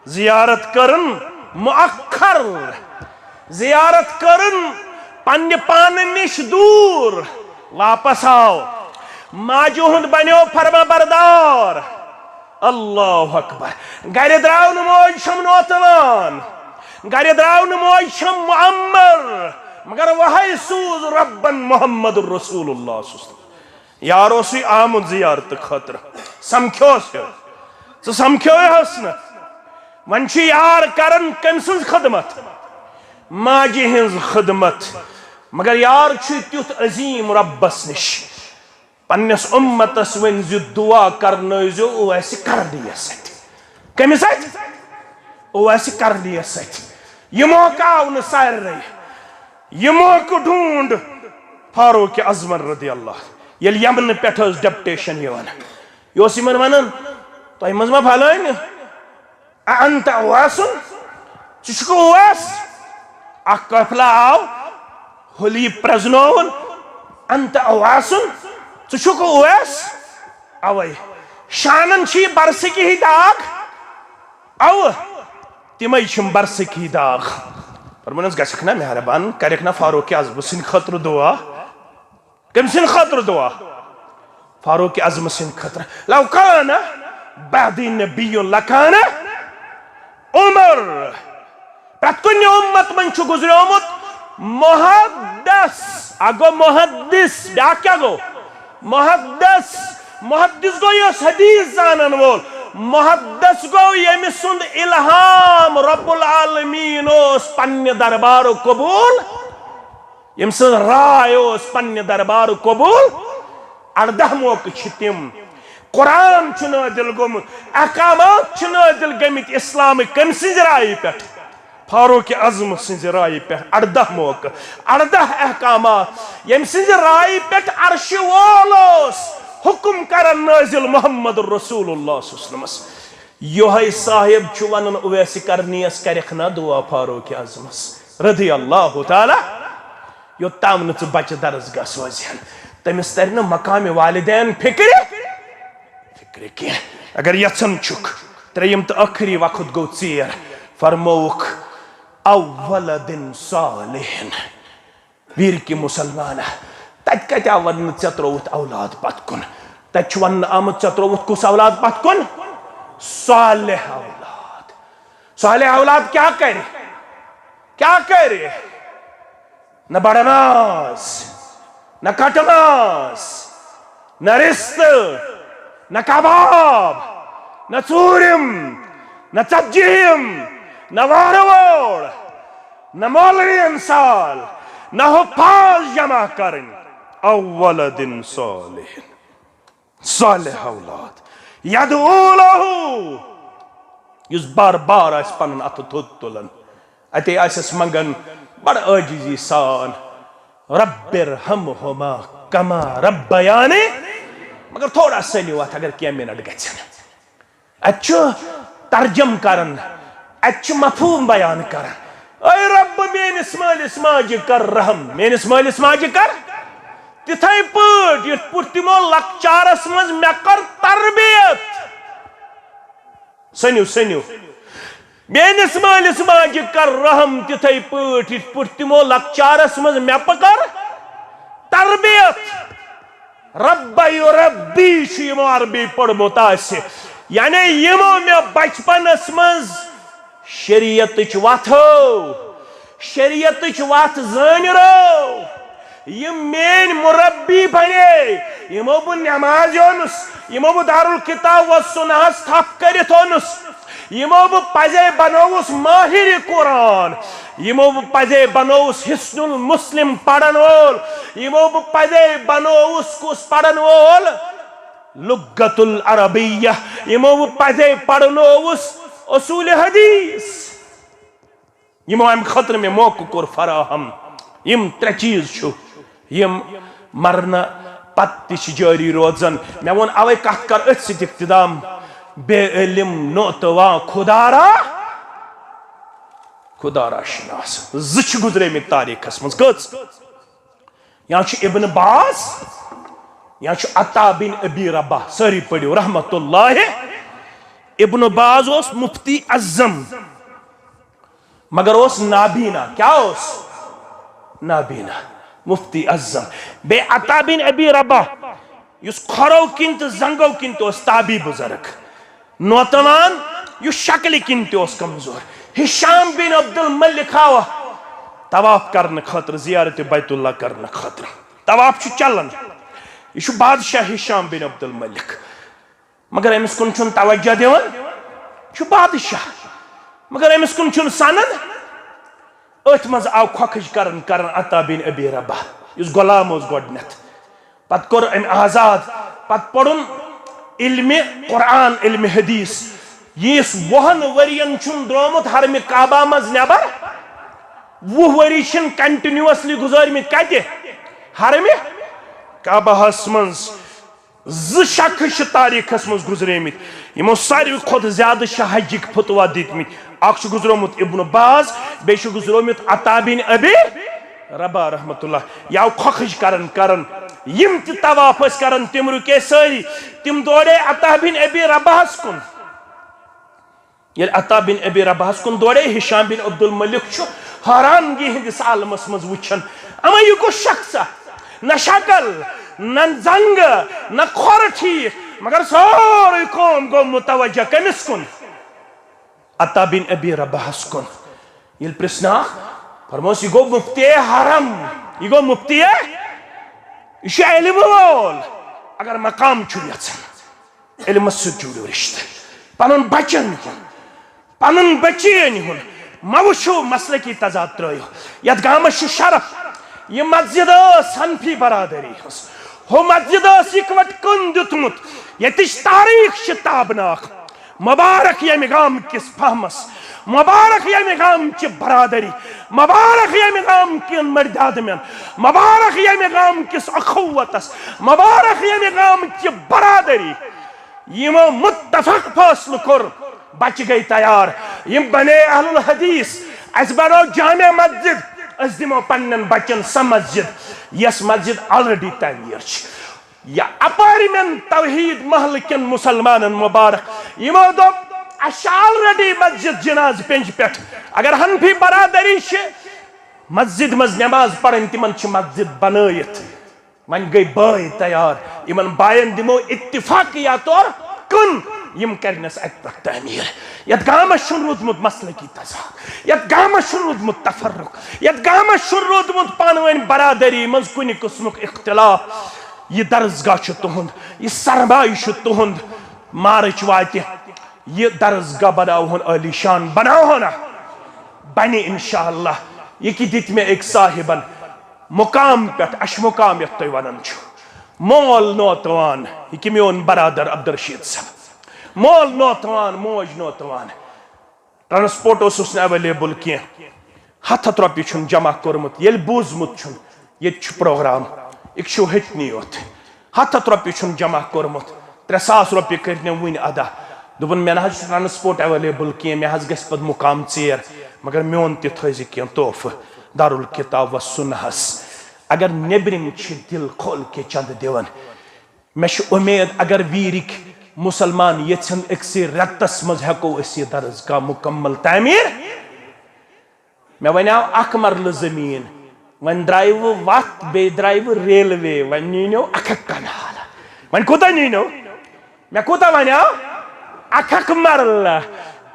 زیارت کٔرٕن مؤخر، زیارت کٔرٕن پننہِ پانہٕ نِش دوٗر، واپس آو، ماجہِ ہُنٛد بنیو فرما بردار۔ اللہ اکبر۔ گرِ درٛاو نہٕ موج چھم نوتوان، گرِ درٛاو نہٕ موج چھم معمر، مگر وہے سوٗز ربن محمد رسول اللہ صلی اللہ علیہ وسلم۔ یار اوسُے آمُت زیارتہٕ خٲطرٕ، سمکھیوس یہِ۔ ژٕ سمکھیوہس نہٕ۔ وۄنۍ چھُ یار کران کٔمۍ سٕنٛز خدمت؟ ماجہِ ہٕنٛز خدمت۔ مگر یار چھُ تیُتھ عظیم رۄبس نِش۔ پننِس اُمتس ؤنۍ زِ دُعا کرنٲوزیو اویسہِ کرنیس سۭتۍ۔ کٔمِس سۭتۍ؟ اویسہِ کرنیس سۭتۍ۔ یہِ موقعہٕ آو نہٕ سارنٕے۔ یہِ موقعہٕ ڈھونڈ فاروق اعظمن رضی اللہ، ییٚلہِ یمنہٕ پٮ۪ٹھ ٲس ڈیپٹیشن یِوان۔ یہِ اوس یِمن ونان، "تۄہہِ منٛز ما پھلٲنۍ؟ اَأَنْتَ أُوَیسٌ؟ ژٕ چھُکھ اویس؟" اکھ قٲفلہٕ آو، ہولی پرزنووُن، "أَنْتَ أُوَیسٌ؟ ژٕ چھُکھ اویس؟" اوے، شانن چھِ یہِ برسٕکۍ ہی داغ۔ اوٕ، تِمے چھِم برسٕکۍ ہی داغ۔ فرمونس، گژھکھ نا مہربان، کرکھ نا فاروق اعظم سٕنٛدِ خٲطرٕ دعا؟ کٔمۍ سٕنٛدِ خٲطرٕ دعا؟ فاروق اعظم سٕنٛدِ خٲطرٕ۔ لو کان بعدی نبی لکان عمر۔ پرٛٮ۪تھ کُنہِ اُمت منٛز چھُ گُزریومُت محدث، اکھ گوٚو محدث، بیٛاکھ کیٛاہ گوٚو؟ محدث۔ محدث گوٚو یُس حدیث زانن وول۔ محدث گوٚو ییٚمہِ سُنٛد الہام رب العالمین اوس پننہِ دربارُک قبول، ییٚمہِ سٕنٛز راے اوس پننہِ دربارُک قبول۔ اردہ موقعہٕ چھِ تِم۔ قرآن چھُ نٲزِل گوٚمُت، احکامات چھِ نٲزِل گٔمٕتۍ اسلامٕکۍ کٔمۍ سٕنٛزِ رایہِ پٮ۪ٹھ؟ فاروق اعظم سٕنٛزِ رایہِ پٮ۪ٹھ اردہ موقعہٕ، اردہ احکامات، ییٚمہِ سٕنٛزِ رایہِ پٮ۪ٹھ عرشہِ وول اوس حکم کران نٲزِل محمد رسول اللہ صلی اللہ علیہ وسلمس۔ یوہے صاحب چھُ ونان اویس کرنیس کرکھ نا دعا فاروق اعظمس رضی اللہ تعالیٰ، یوٚتام نہٕ ژٕ بچہٕ درسگاہ سوزِہن۔ تٔمِس ترِ نہٕ مقامِ والدین فکرِ، فکرِ کینٛہہ۔ اگر یژھان چھُکھ، ترٛیٚیِم تہٕ ٲخری وقت گوٚو ژیر، فرمووُکھ، "أَوْ وَلَدٍ صَالِحٍ۔" ویٖرکی مسلمان، تتہِ کتہِ آو وننہٕ ژےٚ ترووُتھ اولاد پتھ کُن؟ تتہِ چھُ وننہٕ آمُت ژےٚ ترووُتھ کُس اولاد پتھ کُن؟ صالح اولاد۔ صالح اولاد کیٛاہ کرِ؟ کیٛاہ کرِ؟ نہ بڑٕ ماز، نہ کٹہٕ ماز، نہ رستہٕ، نہ کباب، نہ ژوٗرِم، نہ ژتجِہِم، نہ وارٕ وور، نہ مولوی انصال، نہ حفاظ جمع کرٕنۍ۔ أَوْ وَلَدٍ صَالِحٍ۔ صالح اولاد۔ يَدْعُو لَهُ۔ یُس بار بار آسہِ پنُن اتھٕ تھوٚد تُلان، اتے آسٮ۪س منگان بڑٕ عٲجزی سان، "رَبِّ ارْحَمْهُمَا كَمَا رَبَّيَانِي۔" مگر تھوڑا سٔلِو اتھ اگر کینٛہہ منٹ گژھن۔ اتہِ چھُ ترجم کران، اتہِ چھُ مفہوم بیان کران۔ اے رب، میٲنِس مٲلِس ماجہِ کر رحم، میٲنِس مٲلِس ماجہِ کر تِتھے پٲٹھۍ یِتھ پٲٹھۍ تِمو لۄکچارس منٛز مےٚ کٔر تربیت۔ سٔنِو، سٔنِو۔ میٲنِس مٲلِس ماجہِ کر رحم تِتھے پٲٹھۍ یِتھ پٲٹھۍ تِمو لۄکچارس منٛز مےٚ پکر ربہ یربی چھُ یِمو عربی پوٚرمُت آسہِ، یعنی یِمو مےٚ بچپنس منٛز شریعتٕچ وتھ ہٲو، شریعتٕچ وتھ زٲنۍ رٲو، یِم میٲنۍ مربی بنے، یِمو بہٕ نماز یونس، یِمو بہٕ دارالکتاب و سنہس تھپھ کٔرِتھ اونس، یِمو بہٕ پزے بنووُس ماہر قرآن، یِمو بہٕ پزے بنووُس حصن المسلم پرن وول، یِمو بہٕ پزے بنووُس کُس پرن وول؟ لغت العربیہ، یِمو بہٕ پزے پرنووُس اصول حدیث۔ یِمو امہِ خٲطرٕ مےٚ موقعہٕ کوٚر فراہم۔ یِم ترٛےٚ چیٖز چھُ، یِم مرنہٕ پتہٕ تہِ چھِ جٲری روزان۔ مےٚ ووٚن اوے کتھ کر أتھۍ سۭتۍ اختتام، بے علم نوتوا خدا را، خدا را شناس۔ زٕ چھِ گُزریمٕتۍ تاریخس منٛز۔ کٔژ؟ یا چھُ ابن باز، یا چھُ عطا بن ابی رباح۔ سٲری پٔرِو رحمت اللہ۔ ابن باز اوس مفتی اعظم، مگر اوس نابینا۔ کیا اوس؟ نابینا۔ مفتی اعظم۔ بیٚیہِ عطا بن ابی رباح، یُس کھۄرو کِنۍ تہٕ زنٛگو کِنۍ تہِ اوس تابی بُزرگ، نوتوان، یُس شکلہِ کِنۍ تہِ اوس کمزور۔ ہشام بن عبد الملک آو طواف کرنہٕ خٲطرٕ، زیارت بیت اللہ کرنہٕ خٲطرٕ۔ طواف چھُ چلان، یہِ چھُ بادشاہ ہشام بن عبد الملک، مگر أمِس کُن چھُنہٕ توجہ دِوان۔ یہِ چھُ بادشاہ، مگر أمِس کُن چھُنہٕ سنان۔ أتھۍ منٛز آو کھۄکھٕج کران کران عطا بن ابی رباح، یُس غلام اوس گۄڈٕنیتھ، پتہٕ کوٚر أمۍ آزاد، پتہٕ پوٚرُن علمِ قرآن، علمِ حدیث۔ ییٖس وُہن ؤرین چھُنہٕ درٛامُت حرمِ کعبہ منٛز نٮ۪بر۔ وُہ ؤری چھِن continuously گُزٲرمٕتۍ کتہِ؟ حرمِ کعبہ ہس منٛز۔ زٕ شخص چھِ تاریخس منٛز گُزریمٕتۍ، یِمو ساروی کھۄتہٕ زیادٕ چھِ حجٕکۍ فتوا دِتمٕتۍ۔ اکھ چھُ گُزریومُت ابن باز، بیٚیہِ چھُ گُزریومُت عطا بن ابی رباح رحمت اللہ۔ یہِ آو کھۄکھٕج کران کران۔ یِم تہِ طواف ٲسۍ کران، تِم رُکے سٲری، تِم دورے عطا بن ابی رباحس کُن۔ ییٚلہِ عطا بن ابی رباحس کُن دورے، ہشام بن عبد الملک چھُ حیرانگی ہٕنٛدِس عالمس منٛز وٕچھان، اما یہِ کُس شخصا؟ نہ شکل، نہ زنٛگہٕ، نہ کھۄر ٹھیٖک، مگر سورُے قوم گوٚو متوجہ کٔمِس کُن؟ عطا بن ابی رباحس کُن۔ ییٚلہِ پرژھناکھ، فرموس، یہِ گوٚو مفتی حرم، یہِ گوٚو مفتی، یہِ چھُ علم وول۔ اگر مقام چھُ یژھان، علمس سۭتۍ جوڑو رشتہٕ۔ پنُن بچن ہُنٛد، پنُن بچین ہُنٛد مہ وٕچھو مسلکی تضاد ترٲیِو۔ یتھ گامس چھُ شرف، یہِ مسجد ٲس حنفی برادری ہٕنٛز۔ ہُہ مسجد ٲس اِکوٹ کُن دیُتمُت۔ ییٚتِچ تاریخ چھِ تابناک۔ مبارک ییٚمہِ گامہٕ کِس فہمس، مبارک ییٚمہِ گامہٕ چہِ برادری، مبارک ییٚمہِ گامہٕ کٮ۪ن مٔردِ آدمٮ۪ن، مبارک ییٚمہِ گامہٕ کِس اخوتس، مبارک ییٚمہِ گامہٕ چہِ برادری۔ یِمو متفق فٲصلہٕ کوٚر، بچہِ گٔے تیار۔ یِم بنے اہل الحدیث، اسہِ بنٲو جامع مسجد، أسۍ دِمو پننٮ۪ن بچن سۄ مسجد، یۄس مسجد already تعمیٖر چھِ۔ یا اپارِ مین توحید محلہٕ کٮ۪ن مسلمانن مبارک، یِمو دوٚپ، اسہِ چھِ already مسجد جناز پنجہِ پٮ۪ٹھ۔ اگر حنفی برادری چھِ مسجد منٛز نماز پرٕنۍ، تِمن چھِ مسجد بنٲیِتھ۔ وۄنۍ گٔے بٲے تیار، یِمن باین دِمو اتفاقیہ طور کُن، یِم کرنس اتہِ پٮ۪ٹھ تعمیٖر۔ یتھ گامس چھُنہٕ روٗدمُت مسلکی تضاد، یتھ گامس چھُنہٕ روٗدمُت تفرق، یتھ گامس چھُنہٕ روٗدمُت پانہٕ ؤنۍ برادری منٛز کُنہِ قٕسمُک اختلاف۔ یہِ درسگاہ چھُ تُہُنٛد، یہِ سرمایہِ چھُ تُہُنٛد۔ مارچ واتہِ، یہِ درسگاہ بناوہون عٲلی شان، بناوہون نا؟ بنہِ انشاءاللہ۔ یہِ کہِ دِتۍ مےٚ أکۍ صاحبن مقام پٮ۪ٹھ، اَشہِ مقام یَتھ تُہۍ وَنان چھِو۔ مول نوتوان، یہِ کہِ میون برادر عبدالرشید صٲب، مول نوتوان، موج نوتوان۔ ٹرانسپورٹ اوسُس نہٕ ایویلیبل کینٛہہ۔ ہتھ ہتھ رۄپیہِ چھُن جمع کوٚرمُت، ییٚلہِ بوٗزمُت چھُن ییٚتہِ چھُ پروگرام، یہِ چھُ ہیٚتنی یوت۔ ہتھ ہتھ رۄپیہِ چھُن جمع کوٚرمُت، ترٛےٚ ساس رۄپیہِ کٔرۍ مےٚ وٕنۍ ادا۔ دوٚپُن، مےٚ نہ حظ چھُ ٹرانسپورٹ ایویلیبل کینٛہہ، مےٚ حظ گژھِ پتہٕ مُقام ژیر، مگر میون تہِ تھٲیزِ کینٛہہ تحفہٕ دارالکتاب و سُنہس۔ اگر نیٚبرِم چھِ دِل کھول کے چندٕ دِوان، مےٚ چھِ اُمید، اگر ویٖرِکۍ مُسلمان یژھن، أکسٕے رٮ۪تس منٛز ہٮ۪کو أسۍ یہِ درسگاہ مُکمل تعمیٖر۔ مےٚ وَنیٛاو اکھ مرلہٕ زٔمیٖن، وۄنۍ درٛایہِ وۄنۍ وَتھ، بیٚیہِ درٛایہِ وۄنۍ ریلوے، وۄنۍ نِنو اَکھ اَکھ کَنال۔ وۄنۍ کوٗتاہ نِنو؟ مےٚ کوٗتاہ وَنیو؟ اَکھ اَکھ مَرلہٕ۔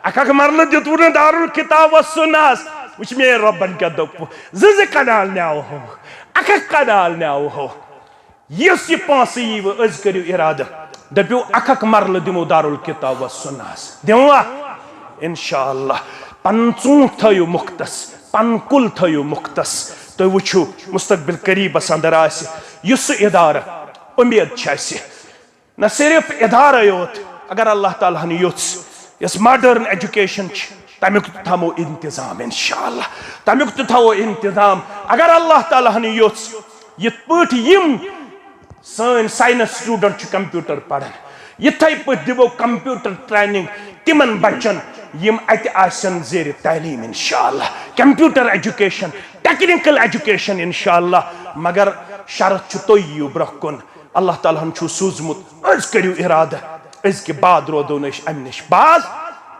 اَکھ اَکھ مَرلہٕ دیُتوُ نہٕ دارالکتابَس سُنَس۔ وٕچھ میٛٲنۍ رۄبَن کیٛاہ دوٚپُکھ، زٕ زٕ کَنال نیاوہو، اَکھ اَکھ کَنال نیاوہو۔ یُس یہِ پونٛسہٕ یی وۄنۍ، أزۍ کٔرِو اِرادٕ، دٔپِو، اَکھ اَکھ مَرلہٕ دِمو دارالکتابَس سُنَس۔ دِموا؟ اِنشاءاللہ۔ پَنُن ژوٗنٛٹھ تھٲیِو مُختَس، پَنُن کُل تھٲیِو مُختَس۔ تُہۍ وٕچھِو، مُستقبِل قریٖبَس اَندَر آسہِ یُس سُہ اِدارٕ، اُمید چھِ اَسہِ، نہ صرف ادارے یوت، اگر اللہ تعالیٰ ہن یوٚژھ، یۄس ماڈرن ایجوکیشن چھِ، تمیُک تہِ تھاوو انتظام انشاءاللہ، تمیُک تہِ تھاوو انتظام۔ اگر اللہ تعالیٰ ہن یوٚژھ، یِتھ پٲٹھۍ یِم سٲنۍ ساینس سٹوڈنٹ چھِ کمپیوٹر پران، یِتھے پٲٹھۍ دِمو کمپیوٹر ٹریننگ تِمن بچن، یِم اتہِ آسن زیر تعلیٖم انشاءاللہ۔ کمپیوٹر ایجوکیشن، ٹیکنیکل ایجوکیشن انشاءاللہ، مگر شرط چھُ، تُہۍ یِیِو برونٛہہ کُن۔ اللہ تعالیٰ ہن چھُ سوٗزمُت، أزۍ کٔرِو اِرادٕ، أزکہِ بعد روزو نہٕ أسۍ اَمہِ نِش باز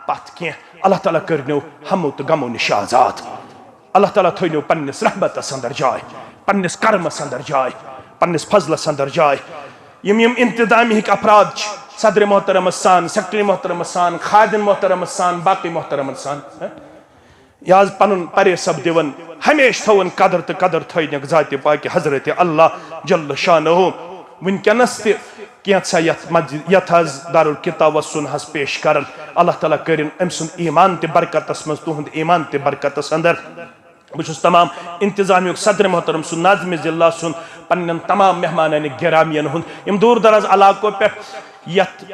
پتھ کینٛہہ۔ اللہ تعالیٰ کٔرنو ہمو تہٕ غمو نِش آزاد۔ اللہ تعالیٰ تھٲینو پننِس رحمتس اندر جاے، پننِس کرمس اندر جاے، پننِس فضلس اندر جاے۔ یِم یِم انتظامی ہٕکۍ افراد چھِ، صدر محترمس سان، سیکرٹری محترمس سان، خادم محترمس سان، باقی محترمن سان، ہہ؟ یہِ حظ پنُن پرے سپدِوان، ہمیشہِ تھاوُن قدر تہٕ قدر تھٲینکھ ذاتِ پاکہِ حضرت اللہ جل شانہ۔ وٕنکیٚنس تہِ کینٛژھا یتھ مسجد، یتھ حظ دارالکتاب و سُنہس پیش کران۔ اللہ تعالیٰ کٔرِن أمۍ سُنٛد ایمان تہِ برکتس منٛز، تُہُنٛد ایمان تہِ برکتس اندر۔ بہٕ چھُس تمام انتظامیُک صدر محترم سُنٛد، ناظم ضلع سُنٛد، پننٮ۪ن تمام مہمانانِ گرامیَن ہُنٛد، یِم دوٗر دراز علاقو پٮ۪ٹھ یتھ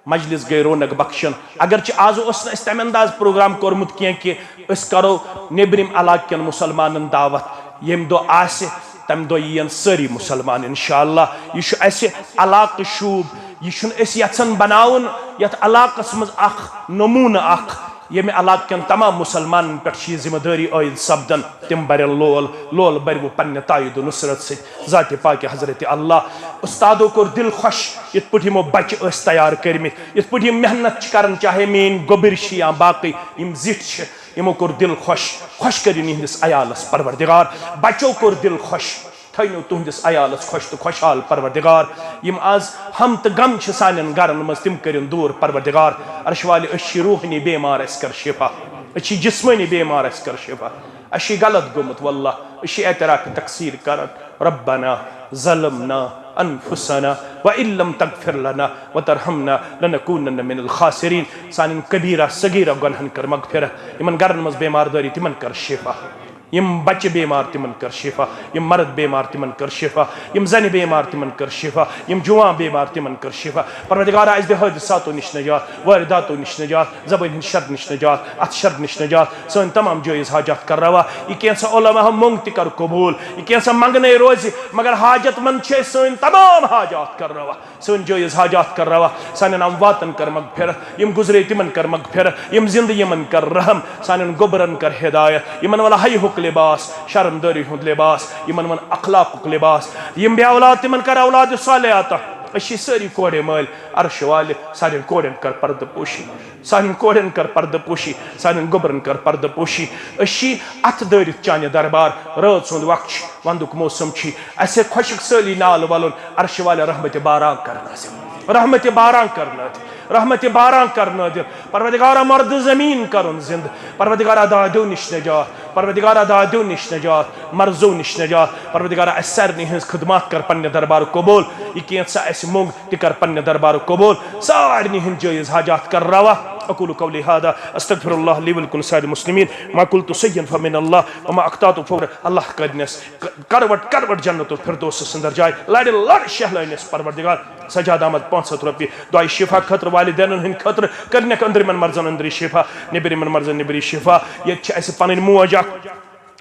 مجلس گٔے رونق بخشن۔ اگرچہ آز اوس نہٕ اسہِ تمہِ انداز پروگرام کوٚرمُت کینٛہہ کہِ أسۍ کرو نیبرِم علاقہٕ کٮ۪ن مسلمانن دعوت۔ ییٚمہِ دۄہ آسہِ، تمہِ دۄہ یِین سٲری مسلمان انشاءاللہ۔ یہِ چھُ اسہِ علاقہٕ شوٗب، یہِ چھُنہٕ أسۍ یژھان بناوُن یتھ علاقس منٛز اکھ نمونہٕ اکھ، ییٚمہِ علاقہٕ کٮ۪ن تمام مسلمانن پٮ۪ٹھ چھِ یہِ ذمہٕ دٲری عٲید سپدان۔ تِم برن لول، لول برِوٕ پننہِ تایید و نصرت سۭتۍ۔ ذاتِ پاکہِ حضرت اللہ۔ استادو کوٚر دل خۄش، یِتھ پٲٹھۍ یِمو بچہِ ٲسۍ تیار کٔرمٕتۍ، یِتھ پٲٹھۍ یِم محنت چھِ کران، چاہے میٲنۍ گوٚبٕرۍ چھِ یا باقٕے یِم زِٹھۍ چھِ، یِمو کوٚر دل خۄش۔ خۄش کٔرِن یِہنٛدِس عیالس پروردگار۔ بچو کوٚر دل خۄش۔ تھٲینو تُہنٛدِس عیالس خۄش تہٕ خۄشحال پروردگار۔ یِم آز ہم تہٕ غم چھِ سانٮ۪ن گرن منٛز، تِم کٔرِن دوٗر پروردگار۔ عرش والہِ، أسۍ چھِ روحٲنی بیمار، اَسہِ کر شفا۔ أسۍ چھِ جسمٲنی بیمار، اَسہِ کر شفا۔ اَسہِ چھِ غلط گوٚمُت واللہ، أسۍ چھِ اعتراف تقصیر کران۔ ربنا ظلمنا انفسنا وان لم تغفر لنا وترحمنا لنکونن من الخاسرین۔ سانٮ۪ن کبیرہ صغیرہ گۄنہن کر مغفرت، یِمن گرن منٛز بیمار دٲری تِمن کر شفا، یِم بچہِ بیمار تِمن کر شفا، یِم مرد بیمار تِمن کر شفا، یِم زنہِ بیمار تِمن کر شفا، یِم جوان بیمار تِمن کر شفا۔ پروردگارا، اَسہِ دِ حٲدثاتو نِش نجات، وٲرِداتو نِش نجات، زبٲنۍ ہٕنٛدِ شر نِش نجات، اَتھ شر نِش نجات۔ سٲنۍ تمام جٲیز حاجات کر روا۔ یہِ کینٛژھا علماء ہو موٚنگ تہِ کر قبوٗل۔ یہِ کینٛژھا منٛگنے روزِ، مگر حاجت مند چھِ أسۍ، سٲنۍ تمام حاجات کر روا۔ سٲنۍ جٲیز حاجات کر روا۔ سانٮ۪ن امواتن کر مغفرت۔ یِم گُزرے تِمن کر مغفرت۔ یِم زِندٕ یِمن کر رحم۔ سانٮ۪ن گوٚبرن کر ہدایت۔ یِمن ولا حیہُک لباس، شرمدٲری ہُنٛد لباس۔ یِمن وَن اخلاقُک لباس۔ یِم بے اولاد، تِمن کر اولاد صالحہ عطا۔ أسۍ چھِ سٲری کورِ مٲلۍ، عرش والہِ، سانٮ۪ن کورٮ۪ن کر پردٕ پوشی۔ سانٮ۪ن کورٮ۪ن کر پردٕ پوشی، سانٮ۪ن گوٚبرن کر پردٕ پوشی۔ أسۍ چھِ اتھٕ دٲرِتھ چانہِ دربار، رٲژ ہُنٛد وق چھُ، ونٛدُک موسم چھُ، اسہِ ہے خۄشک سٲلی نال ولُن، عرشہِ والہِ رحمتِ باران کر نازل، رحمتِ باران کر نازل، رحمتِ باران کر نازل۔ پروردگارا، مردٕ زمین کرُن زندٕ، پروردگارا، دادیو نِش نجات، پروردگارا، دادیو نِش نجات، مرضو نِش نجات۔ پروردگارا، اسہِ سارنٕے ہٕنٛز خدمات کر پننہِ دربارُک قبول، یہِ کینٛژھا اسہِ موٚنگ، تہِ کر پننہِ دربارُک قبول، سارنٕے ہٕنٛدۍ جٲیز حاجات کر روا۔ اقول قولی هذا استغفر الله لي ولكم سائر المسلمين، ما قلت صحيحا فمن الله وما اخطأت فهو، اللہ کٔرنس ک-، کروٹ کروٹ جنت الفردوس اندر جاے، لڑِ لڑ شہلٲنس پروردگار۔ سجاد احمد پانٛژھ ہتھ رۄپیہِ دعائے شفا خٲطرٕ، والدینن ہٕنٛدِ خٲطرٕ کٔرنکھ أنٛدرِمٮ۪ن مرضن أنٛدری شفا، نیٚبرِمٮ۪ن مرضن نیٚبری شفا۔ ییٚتہِ چھِ اسہِ پنٕنۍ موج اکھ،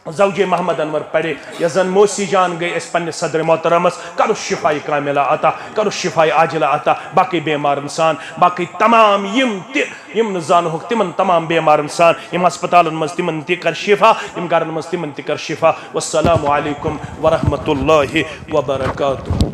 زوجے محمد انور پرے، یۄس زن موسی جان گٔے اسہِ پننِس صدر محترمس، کرُس شفایہِ کاملہ عطا، کرُس شفایہِ عاجلہ عطا، باقی بیمارن سان، باقی تمام یِم تہِ یِم نہٕ زانہوکھ، تِمن تمام بیمارن سان، یِم ہسپتالن منٛز تِمن تہِ کر شفا، یِم گرن منٛز تِمن تہِ کر شفا۔ والسلام علیکم ورحمۃ اللہ وبرکاتہ۔